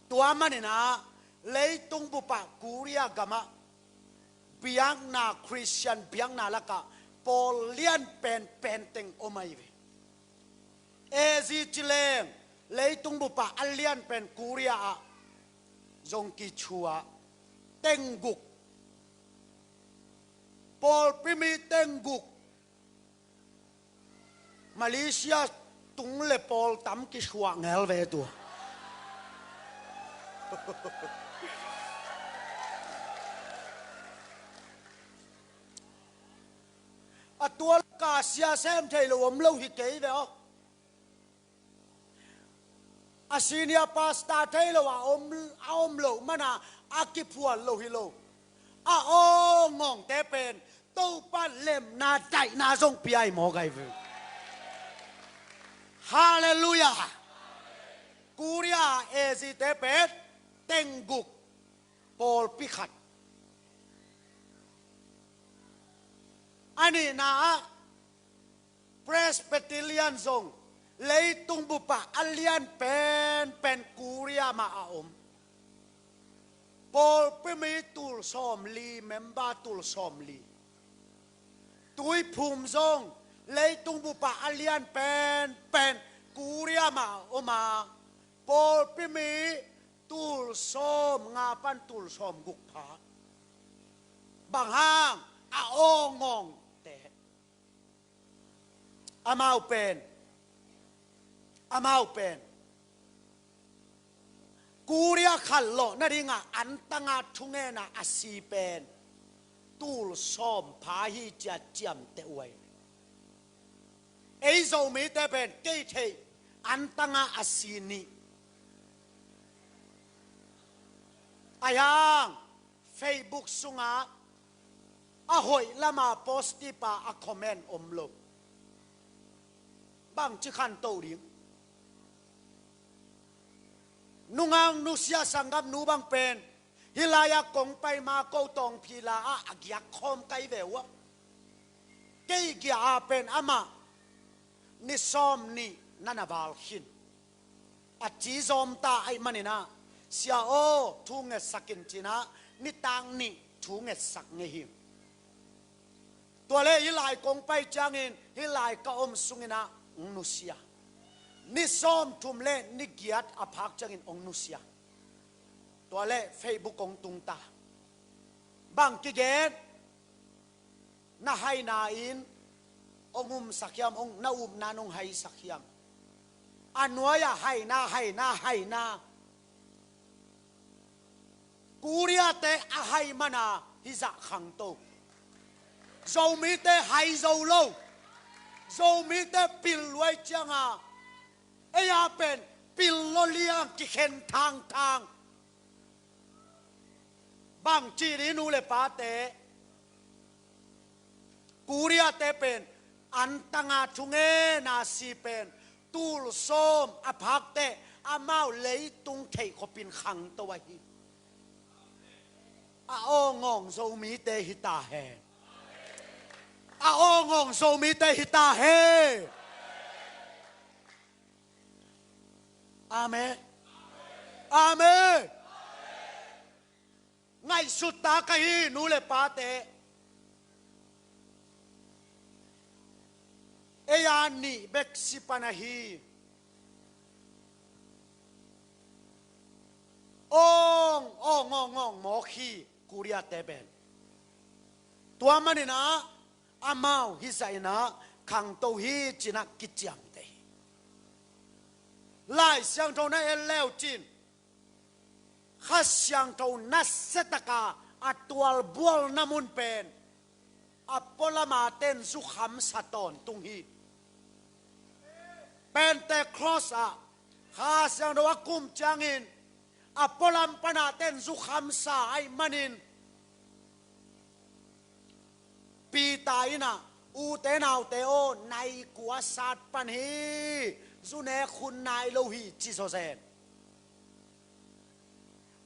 Tua manin ah leitung bupah Korea gamah biakna, Khristian biakna lakah pawl lian penpen teng om ahi ve. Asia ci leng leitung bupah a lian pen Korea ah zong kichua, tengguk. Pawlpi mi tengguk. Malaysia tung le pawl tam kisuah ngel ve tua. A tua laka sia sem thei lo om lo hi kei ve aw. A senior pastor thei lo a om, a om lo mana a kiphual lo hi lo. A awngawngte pen Topa lemna daihna zong piai maw gai ve. Halleluiah. Korea Asia te pen tengguk pawlpi khat. A nihna ah Presbyterian zong leitung bupah a lian penpen Korea mah a om. Pawlpi mi tul sawmli, member tul sawmli. Tuiphum zong leitung bupah a lian penpen Korea mah a om a, pawlpi mi tul sawmnga pan tul sawmguk pha. Bang hang? A awngawngte. Amau pen, amau pen Korea khat lawh nadingah antanga thungena a si pen tul sawm pha hi cia ciamteh uh ahi. Ei Zomite pen kei theih antanga a si nih. Ahi hang Facebook sungah a hoih lama positive a a comment om lo. Bangci khanto ding? Nungak nusia sanggam nu bang pen hih lai-ah kong pai ma ko tawng phila ah a giak khawm kai ve uh a. Kei giah a pen amah ni sawm nih na na val khin. A ci zawmta ahih maninah, sia aw, thu ngetsak in cinah, nitak nih thu ngetsak ngei hi. Tua le hih lai kong pai ciangin hih lai ka om sunginah hong nusia. Ni sawmthum le ni giat a phak ciangin hong nusia. Tua le Facebook kong tungta. Bang kigen? Na haina in hong umsak hiam, hong, na upna in hong haisak hiam? A nuai-ah haina, haina, haina. Korea-te a hai mana hizah khangto. Zomite hai zo lo. Zomite pil luai cianga ei a pen pil lo liang kikhen thangthang. Bang ci dih nu le pate? Korea-te pen Antanga thungena si pen tul sawm a phak teh amau leitung theih khopin khangto ahi. A awngawng Zomite hi ta hen. A awngawng Zomite hi ta hen. Amen. Amen. Ngaihsut ta ka hi, nu le pate. Ei a nih bek si pan ahi. Awng awng awng awng mawk hi, Korea te pen. Tua maninah amau hizah inah khangto hi cinah kiciamteh hi. Lai Siangtho na en leu cin Kha Siangtho nasiataka a tualbualna mun pen a pualama ten zukhamsa tawntung hi. Pentecost ah Kha Siangtho a kum ciangin a pualam pana ten zukhamsa ahih manin Peter inah, ute naute aw, nai kua sat pan hi, zu nek hun nai lo hi, ci zawzen.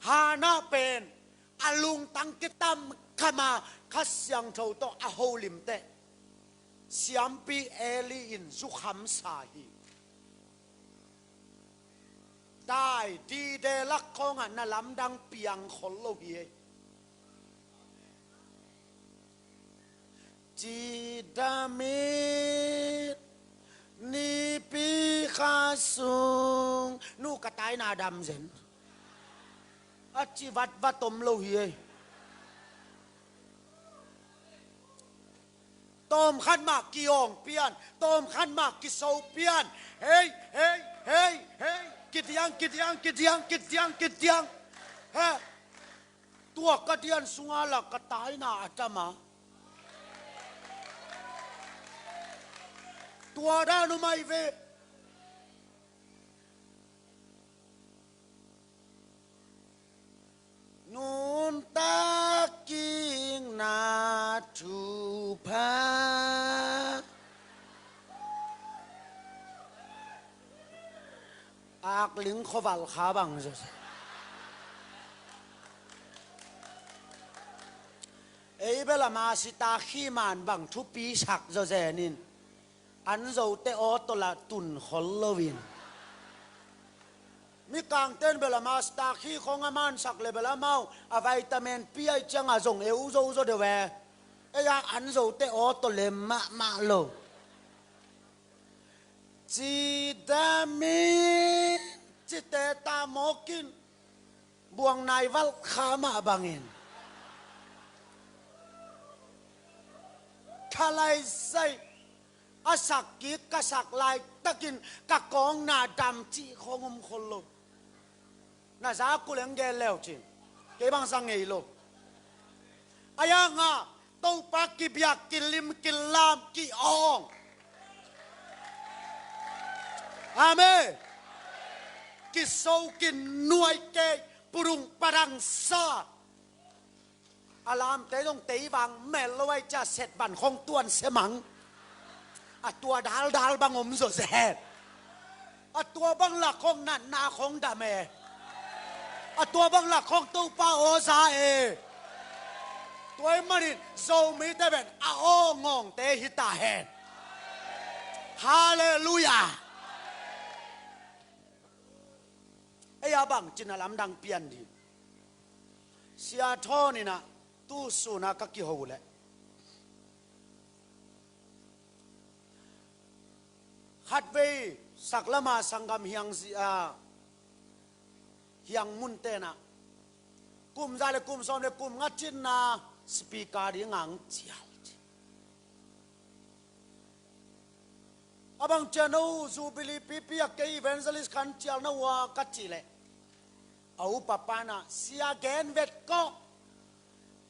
Hannah pen a lungtang kitamkhama Kha Siangtho tawh a holim teh siampi Eli in zukhamsa hi. Dai dide lak khawngah na lamdang piang khol lo hi ei. Cidamit nipi kha sung nu ka taina dam zen. A ci vatvat om lo hi ei. Tawm khat mah kiawng pian, tawm khat mah kiso pian. Hei, hei, hei, hei. Kidiang, kidiang, kidiang, kidiang, kidiang. He. Tua ka dian sunga la ka taina a tama. Tua dan uh mai ve. Nuntak kikna thupha. Akling khuaval kha bang zawzen. Ei bel a masita khiman bang thupi sak zawzen in. An zote aw tawh la tun khol loin. Mikangten bel a masita khi khong a mansak le bel amau a vitamin pi ai cianga zong eu zo zo deuh e. Ei a an zote aw tawh lem mahmah lo. Cidamin cite ta mawkin buang nai valh kha mah bangin khalai sai a sak kik ka sak laitakin ka kawng na dam cih khong om khol lo. Na za kuleng gel leu cin kei bang sa ngei lo. A yanga Topa kibiak kilim kilam ki-awng. Amen. Kiso kinuai kei purung padang sa. A lamte zong tei vang mel lo ai cia set van khong tuan semang. A tua daldal bang om zawzen. A tua bang lak khong natna khong dam e. A tua bang lak khong Topa aw za e. Tua ahih manin Zomite pen a awngawngte hi ta hen. Halleluiah. Ei a bangcin a lamdang pian dih. Sia Thawn inah tu suna ka kiho leh khatvei saklama sanggam hiang zi-, a, hiang mun tenah kum za le kum sawm le kum nga cinna speaker ding ang cial ci. A bang cian uh Jubilee pipi a kei evangelist khan cial na uh a ka cih leh a upa panah sia gen vet kawh.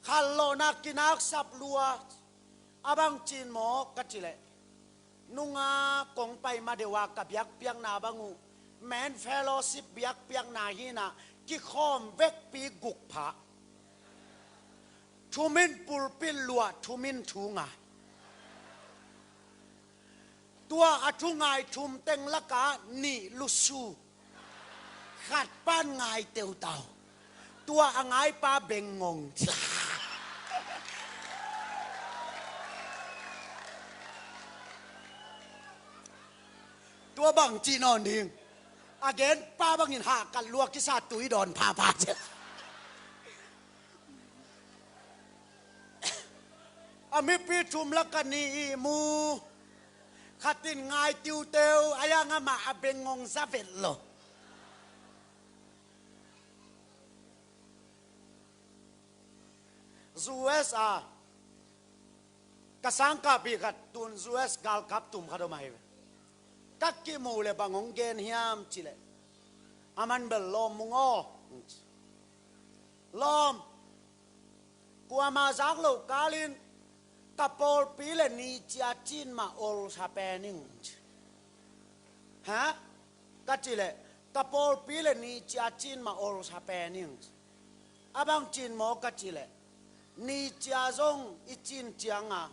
Khallawhna kinaksap lua. A bang cin maw ka cih leh nunga kong pai ma deuh a ka biakpiakna bang uh men fellowship biakpiakna hinah kikhawm vekpi guk phah. Thumin pulpit luah thumin thu ngai. Tua a thu ngai thum teng lakah nih lusu. Khat pan ngai teutau. Tua a ngaipa bengngong. Tua bang cih nawn ding. A genpa bangin hahkat lua kisa tui dawn phapha ciah. A mipi thum lakah nih ihmu. Khat in ngai tiuteu, a yang amah a bengngong za vet lo. U S a ka sangkahpih khat tun U S galkap tum khat om ahi ve. Ka kimu le bang hong gen hiam cih leh, a man bel lawm mung aw. Lawm, kuamah zak loh kalin ka pawlpi le ni cia cin mah ol sa pen ing. Ha? Ka cih leh, ka pawlpi le ni cia cin mah ol sa pen ing. A bang cin maw ka cih leh, ni cia zong i cin cianga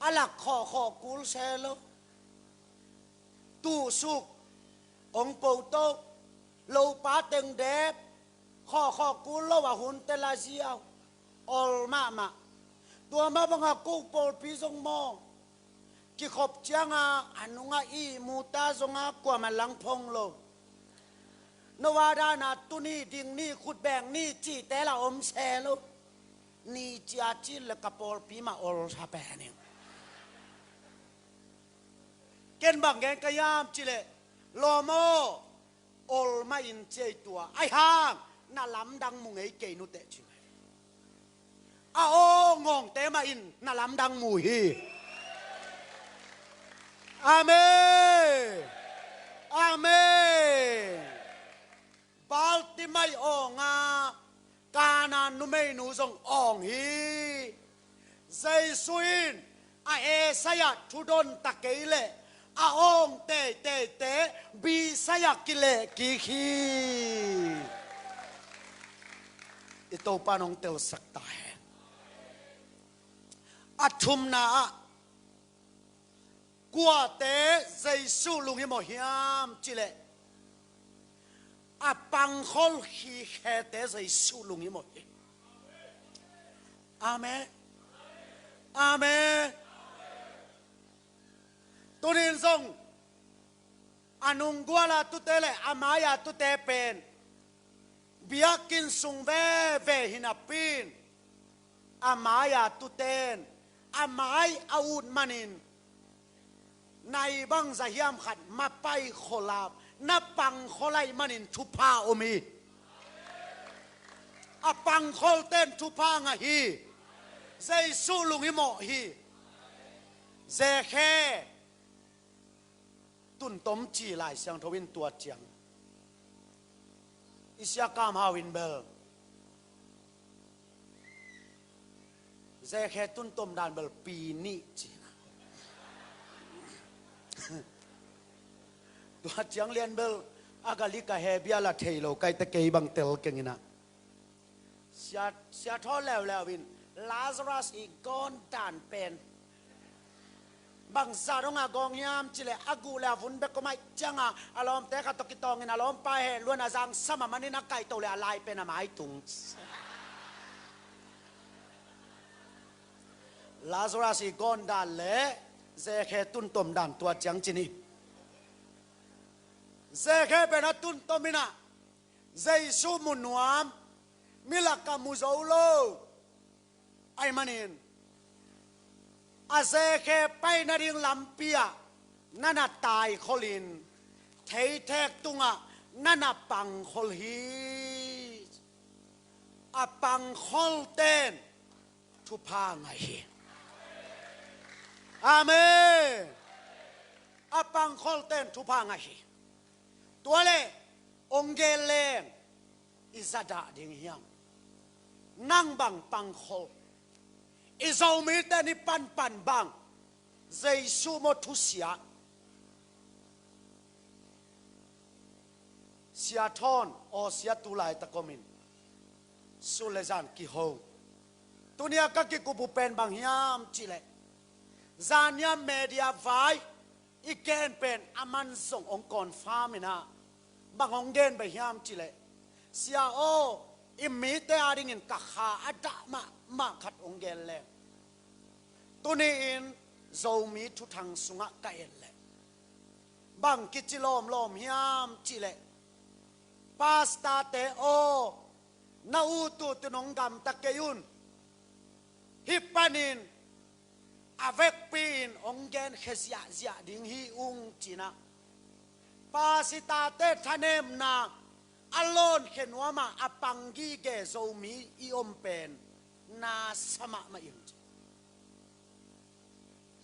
a lak khawhkhawh kul se lo. Tuhsuk hong po to, lopa teng dep, khawhkhawh kul lo a hunte la ziau, ol mahmah. Tua mah banga ko pawlpi zong maw, kikhop cianga a nunga ihmu ta zonga kuamah langphong lo. No a dana tu ni, ding ni, khutbeng ni cihte la om se lo. Ni cia cin le ka pawlpi mah ol sa pen ing. Ken bang gen ka hiam cih leh, lawm aw, ol mah in ciah tua. Ahi hang na lamdang mu ngei kei nuteh ci. A aw ngawngte mah in na lamdang mu hi. Amen. Amen. Bartimai awnga Kana numeinu zong awng hi. Jesu in a esai-ah thudon ta kei leh a awng teiteite bisai-ah kileh kik hi. I Topa in hong telsak ta hen. A thumna ah, kuate Jesu lunghimawh hiam cih leh, a pangkhol khikhete Jesu lunghimawh hi. Amen. Amen. Tunin zong a nungguala tute le a maia tute pen biakinn sung veve hi napi-in, a maia tuten a mai a ut manin, nai bangzah hiam khat mapai khol a, na pangkhol ahih manin thupha om hi. A pangkholten thupha ngah hi. Jesu lunghimawh hi. Zekhe tuntom ci Lai Siangtho in tua ciang. I Sia Kam Hau in bel, Zekhe tuntom dan bel pi nih ci. Tua ciang lian bel a galik a he bia la thei lo, kaite kei bang tel keng ina. Sia, sia thawn leuleu in Lazarus i gawn dan pen bangzah dongah gawng hiam cih leh, a guh le a vun bek om ahih ciangah a lawmte khat tawh kitawngin a lawmpa heh luan a zangsam a manin a kaihtoh le a lai pen a mai tung. Lazarus i gawn dan le Zekhe tuntom dan tua ciang ci ni. Zekhe pen a tuntom inah Jesu mu nuam, mi lakah mu zo lo ahih manin, a Zekhe pai nading lampi-ah na na taikholin, theithek tungah na na pangkhol hi. A pangkholten thupha ngah hi. Amen. A pangkholten thupha ngah hi. Tua leh hong gen leng, i za dah ding hiam? Nang bang pangkhol? I Zomite ni panpan bang Jesu maw thusia? Sia thawn aw sia tu laitak om in, su le zan kiho. Tunia ka kikup uh pen bang hiam cih leh, zan nia media vai I gen pen a man zong hong confirm in ah, bang hong gen beh hiam cih leh, Sia aw, i mite adingin ka kha a dah mahmah khat hong gen leng, tuni-in Zomi thuthang sungah ka en leh, bang kici lawmlawm hiam cih leh, Pastor-te aw, na ut ut in hong gamta kei un. Hih panin a vekpi-in hong genkhia ziahziah ding hi ung ci-in ah, Pastor-te thanemna a lawnkhia nuam a, a pang gige Zomi i om pen na sa mahmah ing ci.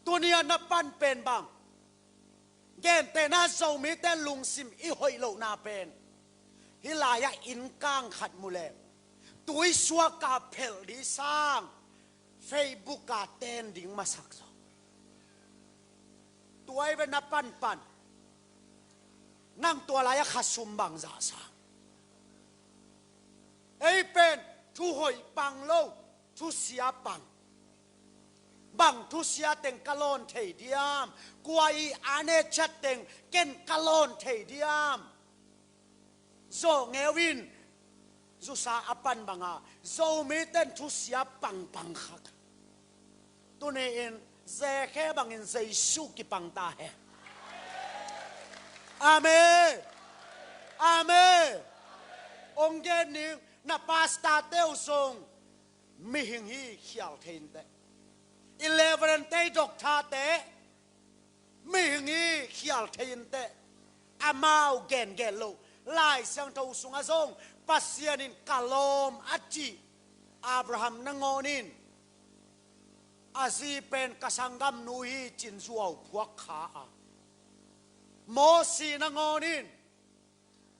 Tuni-a na pan pen bang, gentehna Zomite lungsim i hoih lohna pen, hih lai-ah innkang khat mu leh, tui suak a phelh ding sang, Facebook a ten ding masak zaw. Tua hi ve na panpan. Nang tua lai-ah khasum bang zahsa? Ei pen thu hoih pang lo, thusia pang. Bang thusia teng ka lawn thei diam? Kua i a ne chat teng ken ka lawn thei diam? Zawh ngeu in, zusa a pan banga Zomite'n thusia pangpang khak. Tuni-in Zekhe bangin Jesu kipang ta hen. Amen. Amen. Hong gen ning, na pastor-te uh zong mihing hi, khial thei inteh. I reverend-te, i doctor-te, mihing hi, khial thei inteh. Amau gengen loh, Lai Siangtho sungah zong Pasian in ka lawm a cih Abraham nangawn in a zi pen ka sanggamnu hi ci-in zuau phuak kha a, Mosi nangawn in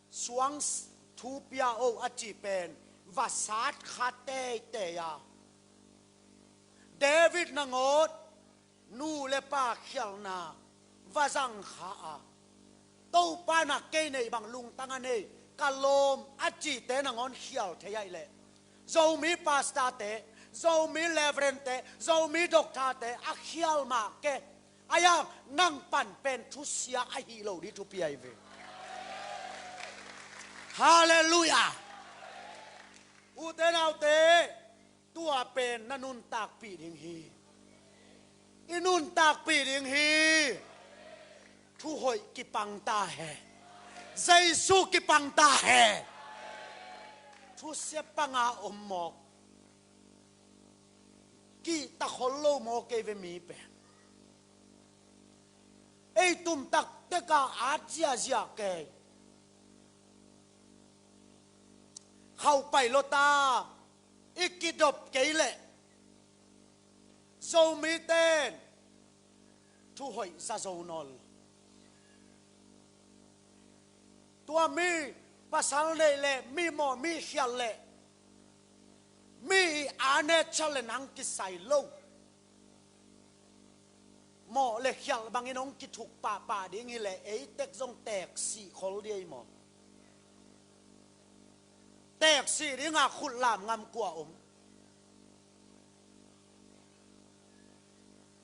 suang s-, thu pia o a cih pen va sat kha teitei a, David nangawn nu le pa khialhna va zang kha a, Topa in ah kei neih bang lungtang a nei, ka lawm a cihte nangawn khial thei ahih leh, Zomi pastor-te, Zomi reverend-te, Zomi doctor-te a khial mah kei a, nang pan pen thusia ahi lo ding thupi ahi ve. Halleluiah. Ute naute, tua pen na nuntakpih ding hi. I nuntakpih ding hi. Thuhoih kipang ta hen. Jesu kipang ta hen. Thusia panga om mawk, kihta khol lo mawk ei ve mi pen. Ei tumtak teka at ziahziah kei. Khauh pai lota i kidop kei leh Zomite'n thuhoih za zo nawn lo. Tua mi pasal neih leh, mi mawh mi khialh leh, mi i a ne chat leh nang kisai lo. Mawh le khialh bangin hong kithuk pahpah ding hileh ei tek zong teeksih khol ding ei maw? Teeksih dinga khut lam ngam kua om?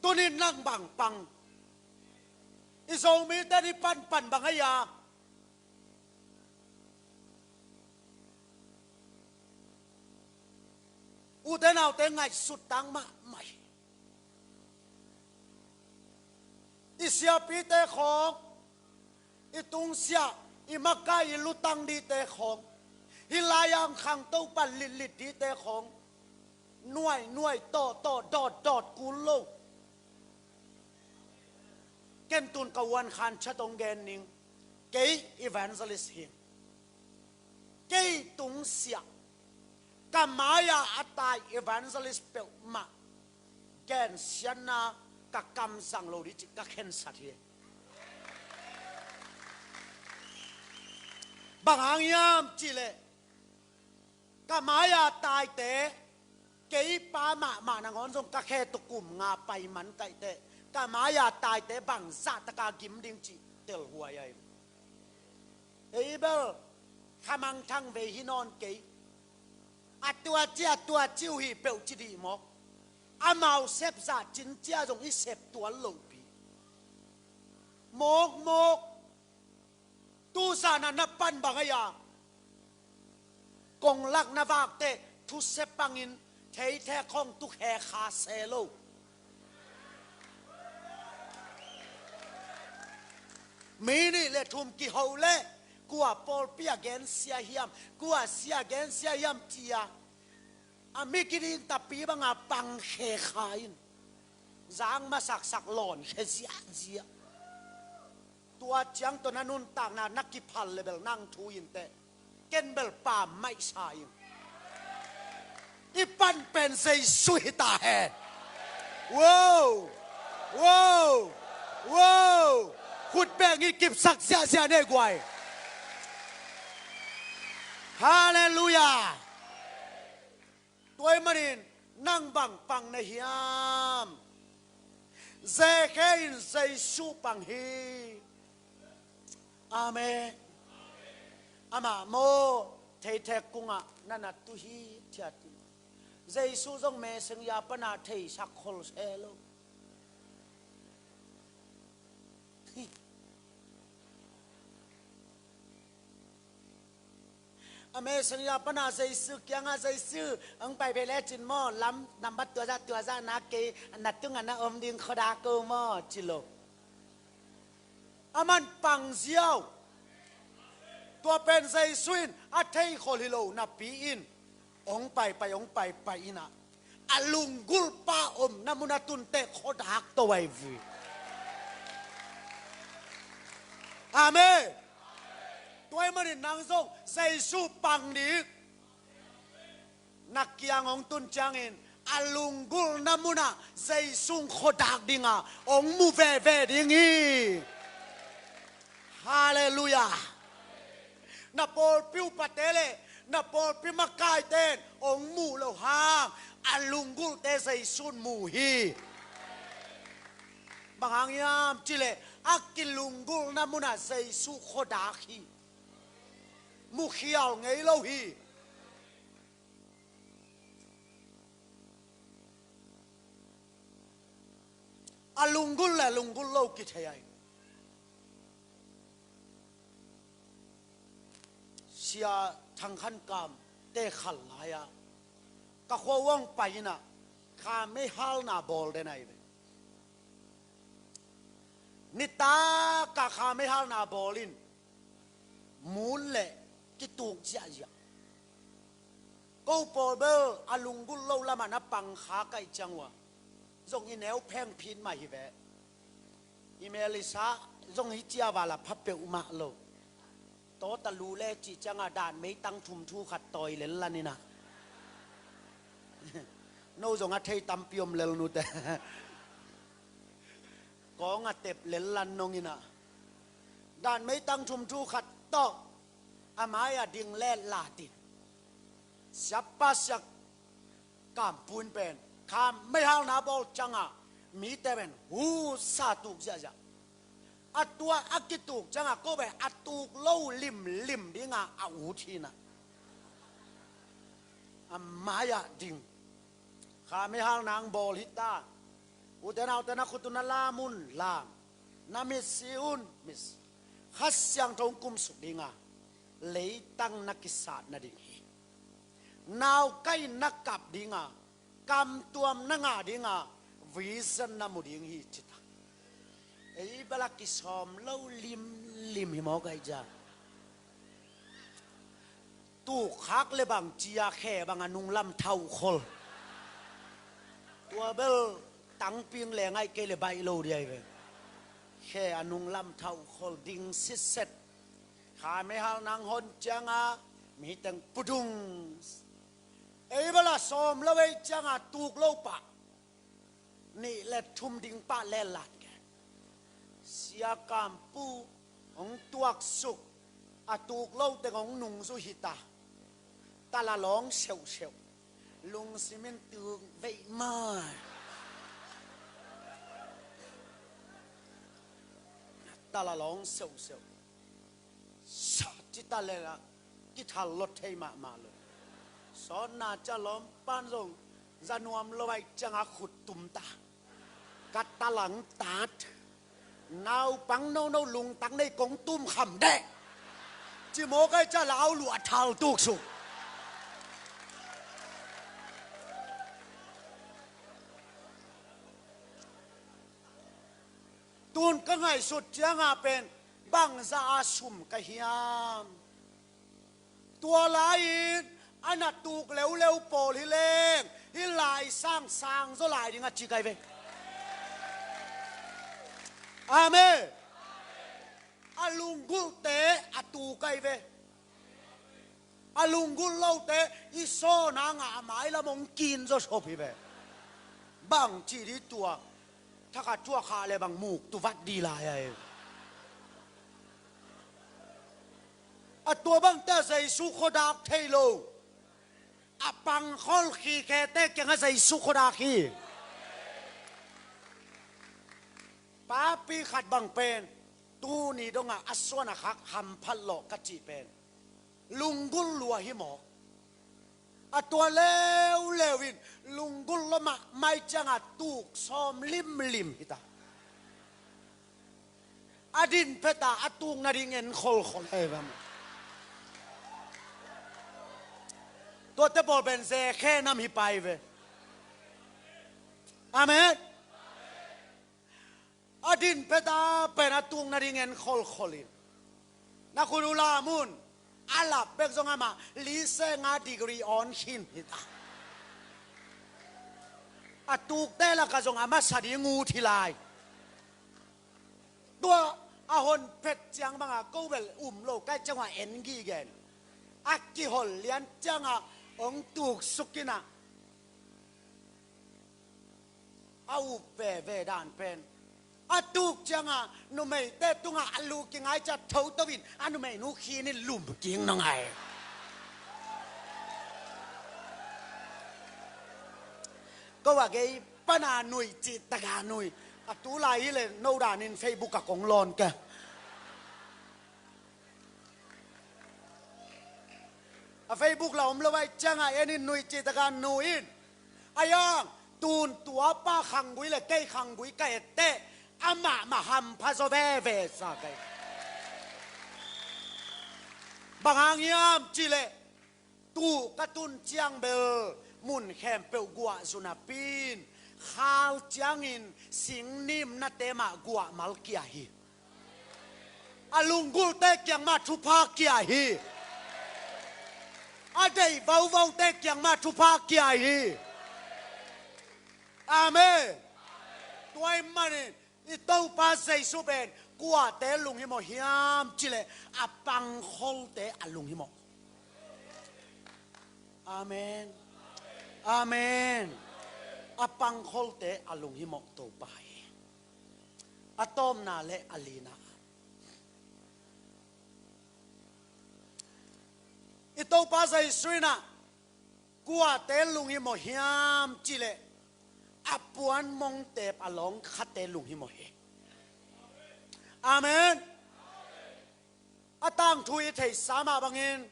Tuni nang bang pang? I Zomite i panpan bang ahi a? Ute naute, ngaihsut tang mahmah hi. I siapite khawng, i tungsiah, i makai, i lutang dingte khawng, hih lai-ah khangto pan litlit dingte khawng, nuaihnuai, tawhtawh, dawtdawt kul lo. Ken tun ka uan khan chat hong gen ning. Kei evangelist hi. Kei tungsiah, ka mai-a a tai evangelist peuhmah gensiatna ka kam zang lo ding cih ka khensat hi. Bang hang hiam cih leh, ka mai-a taite, kei pa mahmah nangawn zong ka khe tawh kum nga pai man kaih teh, ka mai-a taite bangzah taka gim ding cih telhuai ahi. Ei bel kha mangthang vei hi nawn kei. A tua ci, a tua ci uh hi peuh ci dih mawk. Amau sep zah cin cia zong i sep tuan lohpi. Mawkmawk. Tu zan a na pan bang a ya, kong lak na vakte thuse pangin theithek khong tu khe kha se lo. Mi nih le thum kiho le kua pawlpi a gensia hiam, kua sia gensia hiam cia a mi kiding tapi banga pang khe kha in zang masaksak lawn khe ziahziah. Tua ciang tawh na nuntakna na kiphal le bel nang thu in teh ken bel pam maihsa in. I pan pen Jesu hi ta hen. Wow! Wow! Wow! Khut beng i kipsak ziahziah nei guai. Halleluiah. Tua ahih manin nang bang pang na hiam? Zekhe in Jesu pang hi. Amen. Amah maw, theithek kungah na na tu hi thiat in. Jesu zong messenger pana theisak khol se lo. A messenger pana Jesu kiangah, Jesu, hong pai phei lecin maw, lam nambat tuazah tuazah na kei na tungah na om ding khuadak ko maw ci lo. A man pang ziau. Tua pen Jesu in a theikhol hi lo napi in hong paipai hong paipai inah a lunggulhpa omna mun a tunteh khuadak to ai vui. Amen. Tua ahih manin nang zong Jesu pang ding. Na kiang hong tun ciangin a lunggulhna munah Jesu khuadak dinga hong mu veve ding hi. Halleluiah. Na pawlpi upate le na pawlpi makaite in hong muh loh hang a lunggulhte Jesu in mu hi. Bang hang hiam cileh a kilunggulhna munah Jesu khuadak hi. Mukhial ngei lo hi. A lunggulh le lunggulh lo kithei ahi. Sia Thang Khan Kam te khal lai-ah ka khua uang pai inah kha meihalna bawl den ahi ve. Nitak a kha meihalna bawl in mul le kituk ziahziah. Ko pawl bel a lunggulh lo lamah na pang kha kaih ciang uh a zong i neu pheng phit mah hi ve. I Melissa zong hi cia vala pha peuhmah lo. Tawta lu le cih cianga dan meitang thum thu khat tawi lel lan inah. No zong a thei tampi om lel nute. Kawng a tep lel lan nong inah dan meitang thum thu khat tawh a mai-ah ding let latin siapa siak Kam Pun pen kha meihalna bawl cianga mite pen husa tuk ziahziah. A tua a kituk cianga ko pen a tuk lo limlim dinga a ut hinah a mai-ah ding. Kha meihalna ang bawl hita. Ute naute na khut un na lam un lam. Na mitsi un mitsi. Kha Siangtho hong kumsuk dinga leitang na kisat nading hi. Naukai na kap dinga kamtuam na ngah dinga vision na mu ding hi cita. Ei bala kisawm lo limlim hi mawk ahi ja. Tukhak le bang cia khe bang a nunglam thauh khol. Tua bel tangping le ngaih kei le baih lo dia hi ve. Khe a nunglam thauh khol ding sitset. Kha meihal nang hon cianga mi teng pudung. Ei bala sawm lo ei cianga tuk lo pah nih le thum ding pah le lat ke. Sia Kampu hong tuaksuk a tuk lo teng hong nungzu hita. Tala lawng seuhseuh lungsimin tuk veih mai. Tala lawng seuhseuh sa cita le la kithal lot thei mahmah lo. Sawtna ca lawm pan zong zanuam lo ai cianga khut tum ta. Ka talang tat. Naupang nono lungtang nei kong tum kham deh. Ci mawk ai ca lau luah thal tuk suk. Tun ka ngaihsut cianga pen bangza a sum ka hiam? Tua lai-in a na tuk leuleu pawl hi leng, hih lai sang sang zaw lai ding a ci kai ve. Amen. A lunggulhte a tuk kai ve. A lunggulh lote i sawn a ngah a mailam hong kin zaw sop hi ve. Bang ci di tua. Thakhat thuak khah le bang muk tuvat di lai ai. A tua bangte a Jesu khuadak thei lo. A pangkhol khikhete kiangah Jesu khuadak hi. Papi khat bang pen tuni dongah a suan a khak hamphat lawh ka cih pen lunggulh lua hi mawk. A tua leuleu in lunggulh lua mahmah ciangah tuk sawm limlim hita. A din pheta a tuk nading en kholkhol ai bam. Tuate pawl pen ze khe nam hi pai ve. Amen. A din pheta pen a tuk nading en kholkhol in na khut uh lam un. A lap bek zong amah lise nga degree on khin hita. A tukte lakah zong a masa ding ut hi lai. Tua a hon phet ciang banga ko bel um lo kai ciangah en gihgen. A kihol lian ciangah hong tuk sukinah a up veve dan pen a tuk cianga numeite tungah a lu kingai cia thoto in a numeinu khin in lum king nong ai. Ko a gei pana nui cih taka nui a tu lai hi le no danin Facebook a kong lawn ke. A Facebook la om lo ai cianga en in nui cih taka nu in. A yang tun tua pa khanggui le kei khanggui ka etteh amah mah hampha zaw veve sa kei. Bang hang hiam cih leh tu ka tun ciang bel mun khempeuh guah zu napi in khal ciangin sing nimnate mah guah mal kia hi. A lunggulhte kiang mah thupha kia hi. A deih vauvaute kiang mah thupha kia hi. Amen. Tua ahih manin i Topa Jesu pen kuate lunghimawh hiam cih leh a pangkholte a lunghimawh. Amen. Amen. A pangkholte a lunghimawh Topa hi. A tawpna le a lina. I Topa Jesu in ah kuate lunghimawh hiam cih leh a puan mongtep a lawng khate lunghimawh hi. Amen. A tangthu i theihsa mah bangin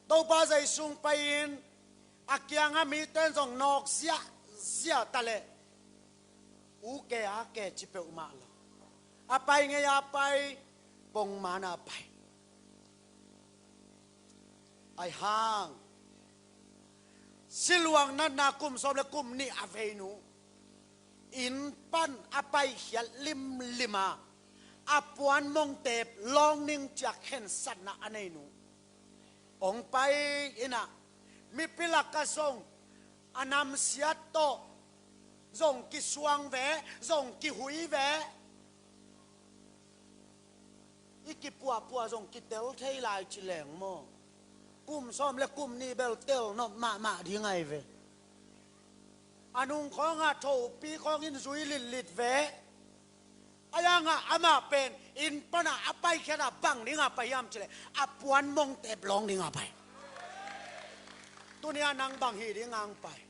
Topa Jesu hong pai-in a kiangah mite in zong nawk ziahziah ta leh u ke a ke ci peuhmah lo. A pai ngei a pai, pongman a pai. Ai hang siluang natna kum sawm le kum nih a veinu inn pan a paikhiat limlim a, a puan mongtep lawng ning ciak khensatna a neinu hong pai in ah mipi lakah zong a namsiat tawh zong kisuang ve, zong kihui ve. I kipuahpuah zong kitel thei lai ci leng maw? Kum sawm le kum nih bel tel nop mahmah ding ahi ve. A nung khawngah thopi khawngin zui litlit ve. A yangah amah pen inn panah a paikhiatah bang dingah pai hiam cih leh a puan mongtep lawng dingah pai. Tuni-ah nang bang hih dingah hong pai?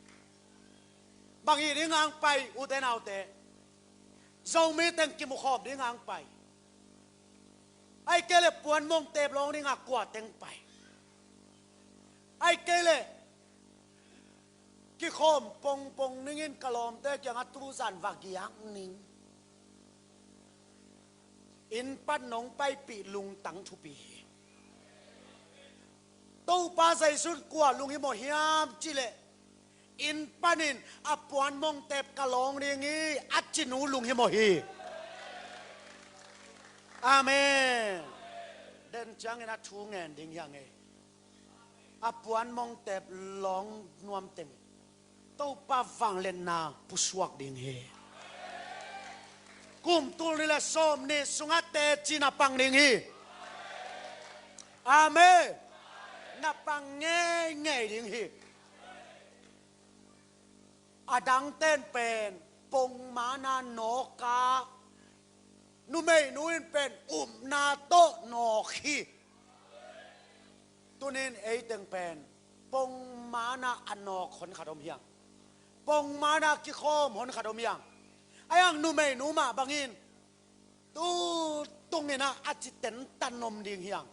Bang hih dingah hong pai, ute naute? Zomi teng kimukhawm dingah hong pai? Ahih kei leh puan mongtep lawng dingah kua teng pai? Ahih kei leh kikhawm pongpong ningin ka lawmte kiangah tuzan va giak ning. Inn pan nong paipih lungtang thupi hi. Topa Jesu in kua lunghimawh hiam cih leh, inn panin a puan mongtep ka lawng ding hi, a ci nu lunghimawh hi. Amen. Den ciangin a thu ngen ding hi hang ei. A puan mongtep lawng nuam teng Topa vangliatna pusuak ding hi. Kum tul nih le sawm nih sungah teci na pang ding hi. Amen. Na pang ngeingei ding hi. A dangten pen pongmana nawk a, numeinu in pen upna tawh nawk hi. Tunin ei teng pen pongmana a nawk hon khat om hi hang. Pongmana kikhawm hon khat om hi hang. Ahi hang numeinu mah bangin tu tungin ah a ci tentan om ding hi hang.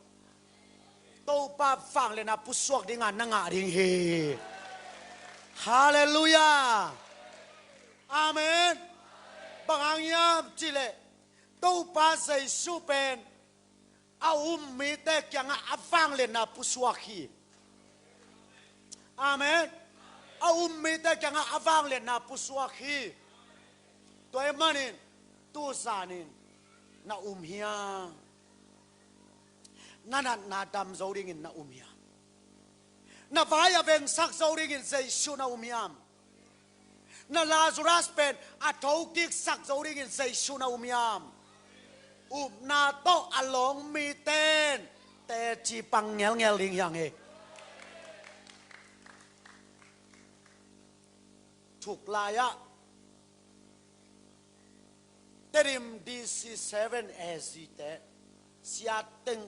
Topa vangliatna pusuak dingin na ngah ding hi. Halleluiah. Amen. Bang hang hiam cih leh Topa Jesu pen a um mite kiangah a vangliatna pusuak hi. Amen. A um mite kiangah a vangliatna pusuak hi. Tua ahih manin tu zanin na um hiam? Na natna dam zo dingin na um hiam? Na vai a vengsak zo dingin Jesu na um hiam? Na Lazarus pen a thokiksak zo dingin Jesu na um hiam? Upna tawh a lawng miten teci pang ngelngel ding hi hang hi. Thuk lai-ah Tedim D C seven A Z te sia teng,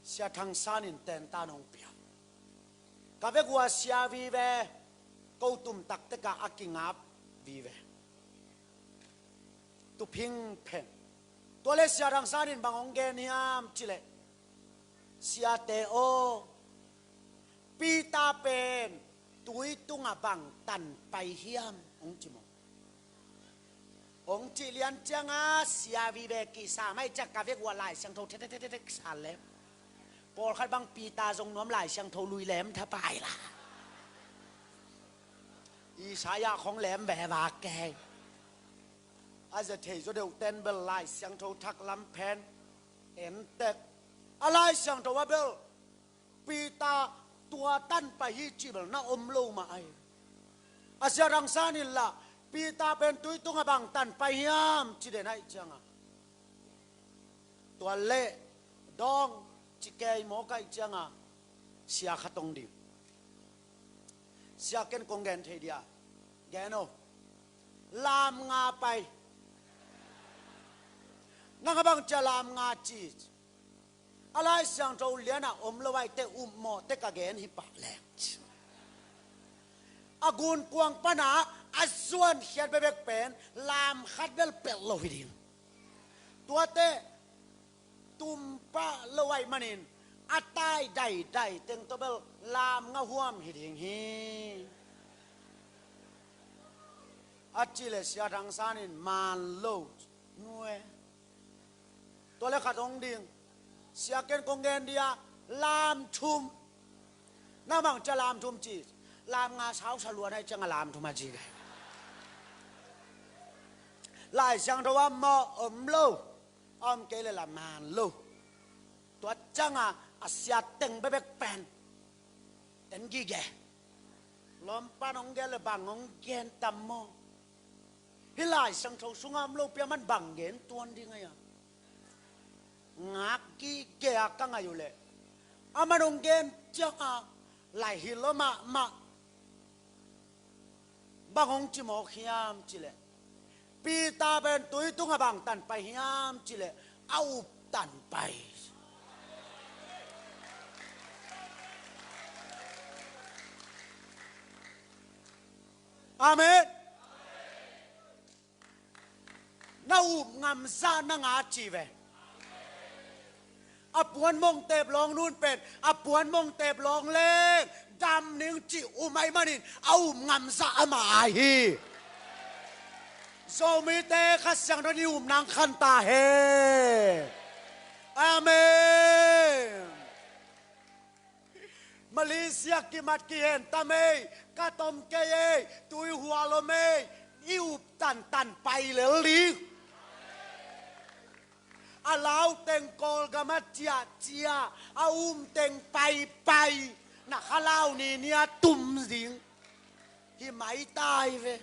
Sia Thang San in tentan hong pia. Ka vekua sia vive, ko tum taktekah a kingap vive. Tuphing phen. Tua leh Sia Thang San in bang hong gen hiam cih leh, siate aw, Peter pen tui tungah bang tan pai hiam hong ci maw? Hong cih lian ciangah sia vive kisa mai ciah ka vekua Lai Siangtho thekthekthek sa lem. Pawlkhat bang Peter zong nuam, Lai Siangtho lui lem thapai la. Isaiah khong lem veva kei. A zia thei zaw deuh ten bel Lai Siangtho thak lam phen en tek. A Lai Siangtho ah bel Peter tua tan pai hi cih bel na om lo mah ahi. A Sia Thang San in lah Peter pen tui tungah bang tan pai hiam ci den ahih ciangah, tua leh dawng ci kei mawk ahih ciangah sia khat hong ding. Sia, ken kong gen thei dia? Gen o. Lam nga pai. Nang a bang cia lam nga ci? A Lai Siangtho lianah om lo ahih teh upmawh teh ka gen hi pah leng. A gunkuang pana a zuankhiat bekbek pen lam khat bel pelh lo hi ding. Tuate tum pah lo ahih manin a tai daidai teng tawh bel lam nga huam hi ding hi. A cih leh Sia Thang San in man lo nuai. Tua leh khat hong ding. Sia, ken kong gen dia, lam thum. Nang bang cia lam thum ci? Lam nga sausa luan ahih ciangah lam thum a ci kei. Lai Siangtho ah maw om lo. A om kei leh lah man lo. Tua ciangah a sia teng bekbek pen en gige. Lawmpan hong gen leh bang hong gen tam maw? Hih Lai Siangtho sungah om lo pi a, aman bang gen tuan ding a hia? Ngak gige a ka ngaih uh leh, aman hong gen ciangah lai hi lo mahmah. Bang hong ci mawk hiam cih leh, Peter pen tui tungah bang tan pai hiam cih leh, a up tan pai. Amen. Na up ngamzah na ngah ci ve. A puan mongtep lawng nun pen a puan mongtep lawng leng dam ning cih um ahih manin a up ngamzah amah ahi hi. Zomite Kha Siangtho in i upna hong khan ta hen. Amen. Malaysia kimat kihen tam ei, ka tom kei ei, tui hual om ei, i up tantan pai lel ding. A lau teng Kawlgam ah ciahciah, a um teng paipai, na kha lau ni ni a tum ding. Hi maitai ve.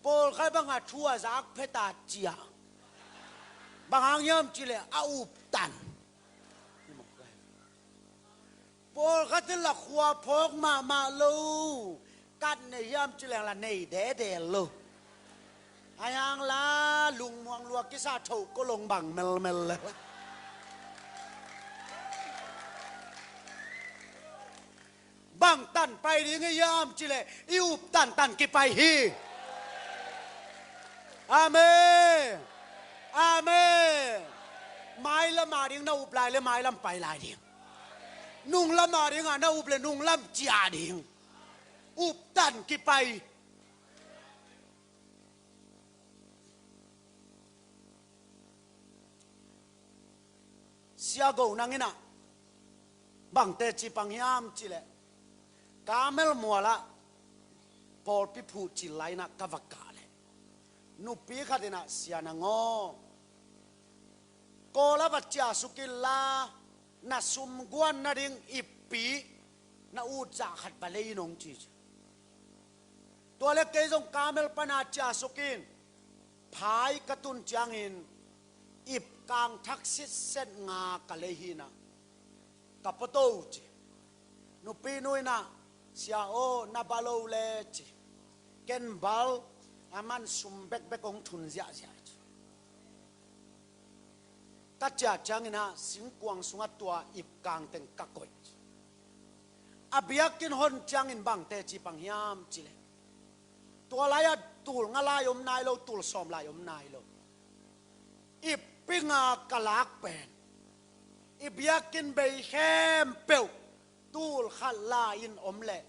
Pawlkhat bang a thu a zak phet a ciah. Bang hang hiam cih leh a up tan. Pawlkhat in la khua phawk mahmah lo. Kat nei hiam cih leng la nei dede lo. Ahi hang la lungmuang lua kisa tho ko long bang melmel le. Bang tan pai ding i hiam cih leh i up tantan kipai hi. Amen. Amen. Mailam a ding na up lai le mailam pai lai ding. Nunglam a ding a na up le nunglam ciah ding. Up tan kipai. Sia Go nang in ah bang teci pang hiam cih leh, Kamel mual ah pawlpi phuh cil lai in ah ka va kah leh, nupi khat in ah, Sia nang aw, Kawl ah va ciah suk in la, na sum guan nading ippi na ut zah khat va lei in, hong ci ci. Tua leh kei zong Kamel pan a ciah suk in, phai ka tun ciangin ipkang thak sitset nga ka lei hi in ah, ka pua to ci. Nupi nu in ah, Sia aw, na bal o le ci. Ken bal, aman sum bekbek hong thun ziahziah ci. Ka ciah ciangin ah singkuang sungah tua ipkang teng ka koih. A biakinn hon ciangin bang teci pang hiam cih leh, tua lai-ah tul nga lai om nai lo, tul sawm lai om nai lo. Ippi nga ka lak pen, i biakinn bei khempeuh tul khat lai in om leh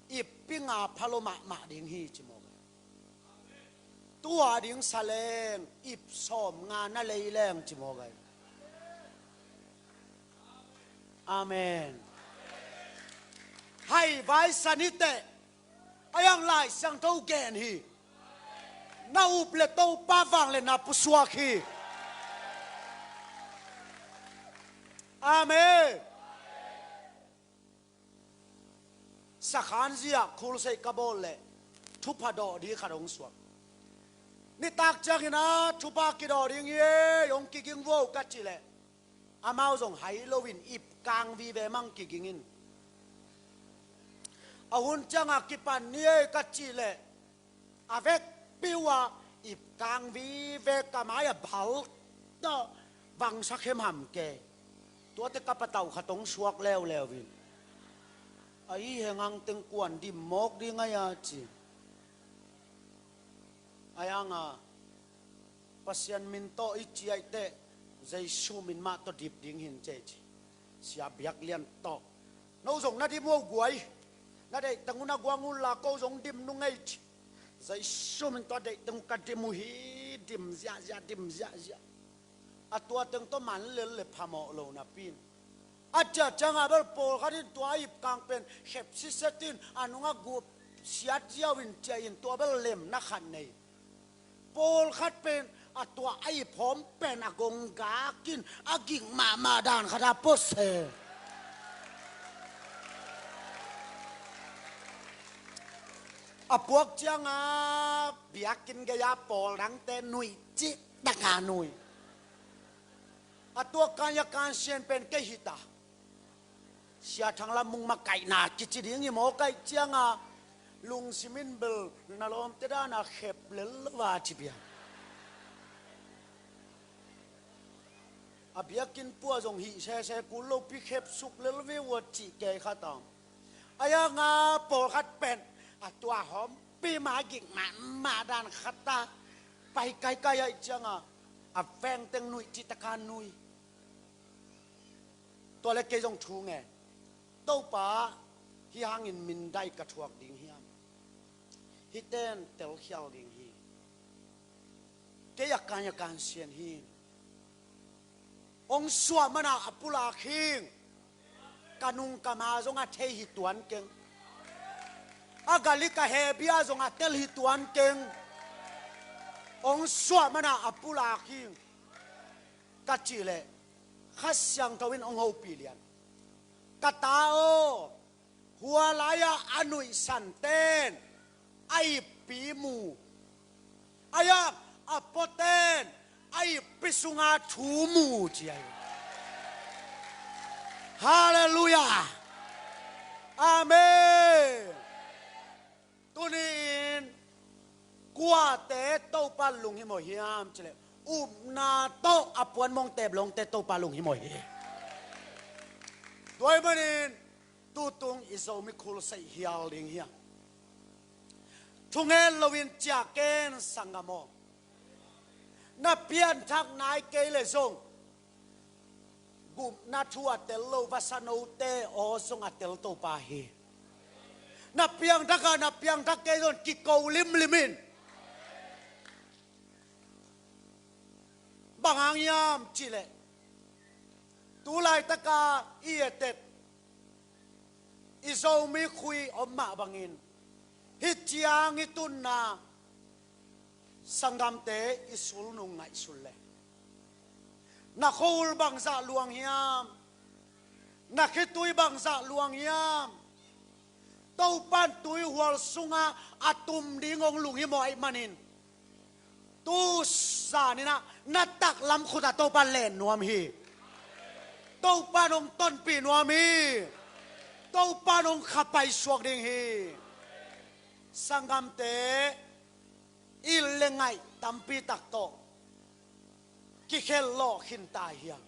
ippi nga phalo mahmah ding hi ci maw gai. Tua ding sa leng ip sawm nga na lei leng ci maw gai. Amen. Haivai sa ni teh, a yang Lai Siangtho gen hi. Na up le Topa vang le na pusuak hi. Amen. Sakhan zia khulseih ka bawl leh thupha dawh ding khat hong suak. Nitak ciangin ah thupha kidawh ding hi ei, hong kiging vo ka cih leh, amau zong hai loin ipkang vive mang kiging in. A hun ciangah kipan ni ei ka cih leh, a vekpi uh ah ipkang vive, ka mai a bal tawh vangsak hemham kei. Tuate ka patauh khat hong suak leuleu in, a i heng hang teng kuan dim mawk ding ai a ci. A yang a, Pasian min tawh i ciah teh, Jesu min mah tawh dip ding hi in ci ei ci. Sia Biak Lian tawh, no zong na dim uh guai. Na deih teng uh na guang un la, ko zong dim nung ei ci. Jesu min tawh a deih teng uh ka dim uh hi, dim ziahziah, dim ziahziah. A tua teng tawh man lel le phamawh lo napi in, a ciah ciangah bel pawlkhat in tua a ipkang pen khep sitset in a nungah gup siat ziau in ciah in, tua bel lemna khat nei. Pawlkhat pen a tua a iphawm pen a gong gak in a gik mahmah dan khat a pose. A puak ciangah biakinn gei-a pawl dangte nuih cih taka nuih. A tua kan ya kan sian pen kei hi ta. Sia Thang Lam Mung makaihna kici ding hi maw, kaih ciangah lungsim in bel na lawmte dana khep lel lo a ci bia. A biakinn pua zong hih sese kul lopi khep suk lel ve uh a cih kei khat a. A yanga pawlkhat pen a tua hawmpi ma gik mahmah dan khat a pai kaikai aih ciangah a vengteng nuih cih taka nuih. Tua le kei zong thu nge, Topa, hih hangin mindai ka thuak ding hia? Hihte in tel khial ding hi. Kei a kan a kan sian hi. Hong suah mana a pulak hing. Ka nung ka ma zong a thei hi tuan keng. A galik a hebia zong a tel hi tuan keng. Hong suah mana a pulak hing. Ka cih leh Kha Siangtho in hong hopih lian. Ka ta aw, hua lai-ah a nuihsan ten a ippi mu, a iang a pua ten a ippi sunga thu mu ci ahi. Halleluiah. Amen. Tuni-in kuate Topa lunghimawh hiam cih leh upna tawh a puanmong teep longte Topa lunghimawh hi. Tua ahih manin tutung i Zomi Khul saih hial ding hiam? Thungen loin ciah ken sanggam aw. Na pianthak nai kei leh zong gupna thu a tel lo vasanote aw zong a tel Topa hi. Na piangthak a, na piangthak kei zong kiko limlim in. Bang hang hiam cih leh tu laitaka i etet i Zomi Khui om mah bangin hih ciang i tunna sanggamte i sulnung ngaihsun leh, na khua-ul bangzah luang hiam? Na khitui bangzah luang hiam? Topan tuihual sungah a tum ding hong lunghimawh ahih manin tu zaninah na taklam khutah Topan len nuam hi. Topan hong tonpih nuam hi. Topan hong khapai suak ding hi. Sanggamte, i le ngaih tampi tak tawh kikhelh lawh khin ta hiam?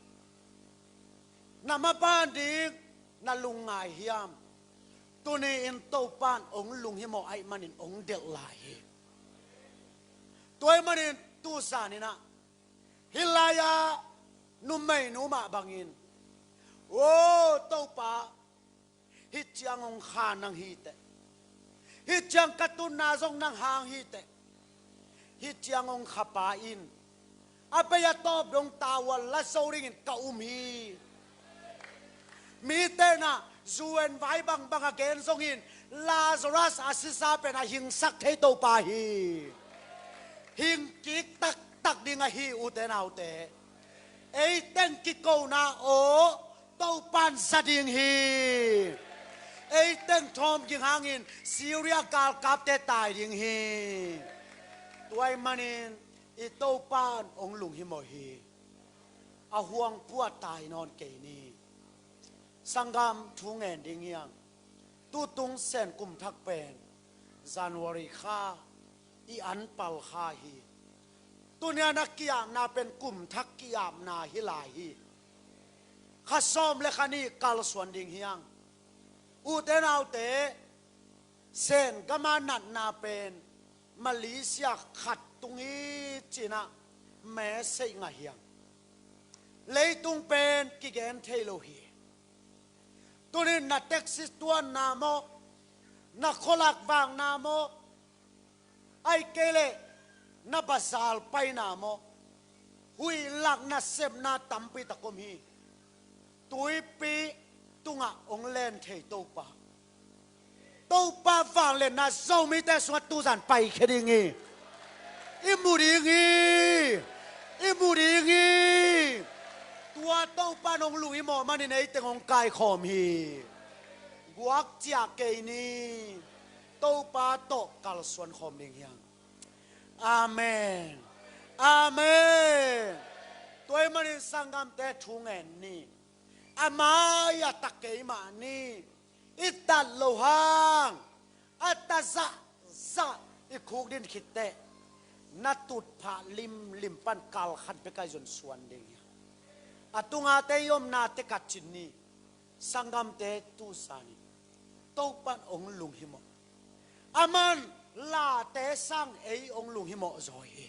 Na maban ding na lungngai hiam? Tuni-in Topan hong lunghimawh ahih manin hong delh lai hi. Tua ahih manin tu zaninah hih lai-ah numeinu mah bangin, o Topa, hih ciang hong kha nang hi teh. Hih ciang ka tunna zong nang hang hi teh. Hih ciang hong khapa in a bei a tawp dong tavuan la zo dingin ka um hi. Mite na U N vai bangbang a gen zongin Lazarus a sisa pen a hingsak thei Topa hi. Hing kik taktak ding ahi, ute naute. Ei teng kikona aw Topan za ding hi. Ei teng thawm ging hangin Syria galkapte tai ding hi. Tua ahih manin i Topan hong lunghimawh hi. A huang pua tai nawn kei ni. Sanggam, thu ngen ding hiam? Tutung Sen kum thak pen January kha i an pal kha hi. Tuni-a na ki-apna pen kum thak ki-apna hi lai hi. Kha sawm le kha nih kalsuan ding hiam? Ute naute, Sen gama natna pen Malaysia khat tung hi ci-in ah message ngah hiam? Leitung pen kigen thei lo hi. Tuni-in na taxi tuanna maw, na khualak vakna maw, ahih kei leh na bazar paina maw, huih lak nasepna tampi tak om hi. Tuipi tungah hong len thei Topa, Topa vangliatna Zomite sungah tuzan paikhia ding hi. I mu ding hi. I mu ding hi. Tua Topa in hong lunghimawh manin ei teng hong kaikhawm hi. Guak ciah kei ni. Topa tawh kalsuan khawm ding hiam? Amen. Amen. Tua ahih manin sanggamte, thu ngen ni. A mai-ah ta kei mah ni. I tat loh hang a ta zahzah i khukdin khit teh, na tutphah limlim pan kal khat bek a i zon suan ding hi. A tungah te i omna te ka cin ni. Sanggamte, tu zanin Topa in hong lunghimawh. Aman late sang ei hong lunghimawh zaw hi.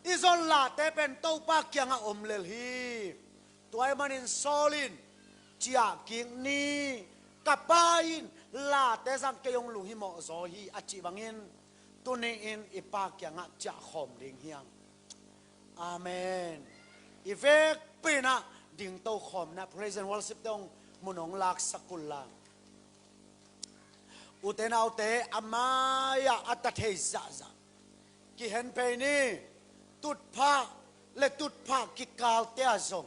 I zon late pen Topa kiangah om lel hi. Tua ahih manin Saul in, ciah kik ni, ka pa in late sang kei hong lunghimawh zaw hi, a cih bangin Tuni-in i Pa kiangah ciahkhawm ding hi hang. Amen. I vekpi-in ah dingto khawm in ah praise and worship te hong mun hong laksak un la. Ute naute, a mai-ah a ta thei zahzah kihen phei ni. Tutphah le tutphah kikalte ah zong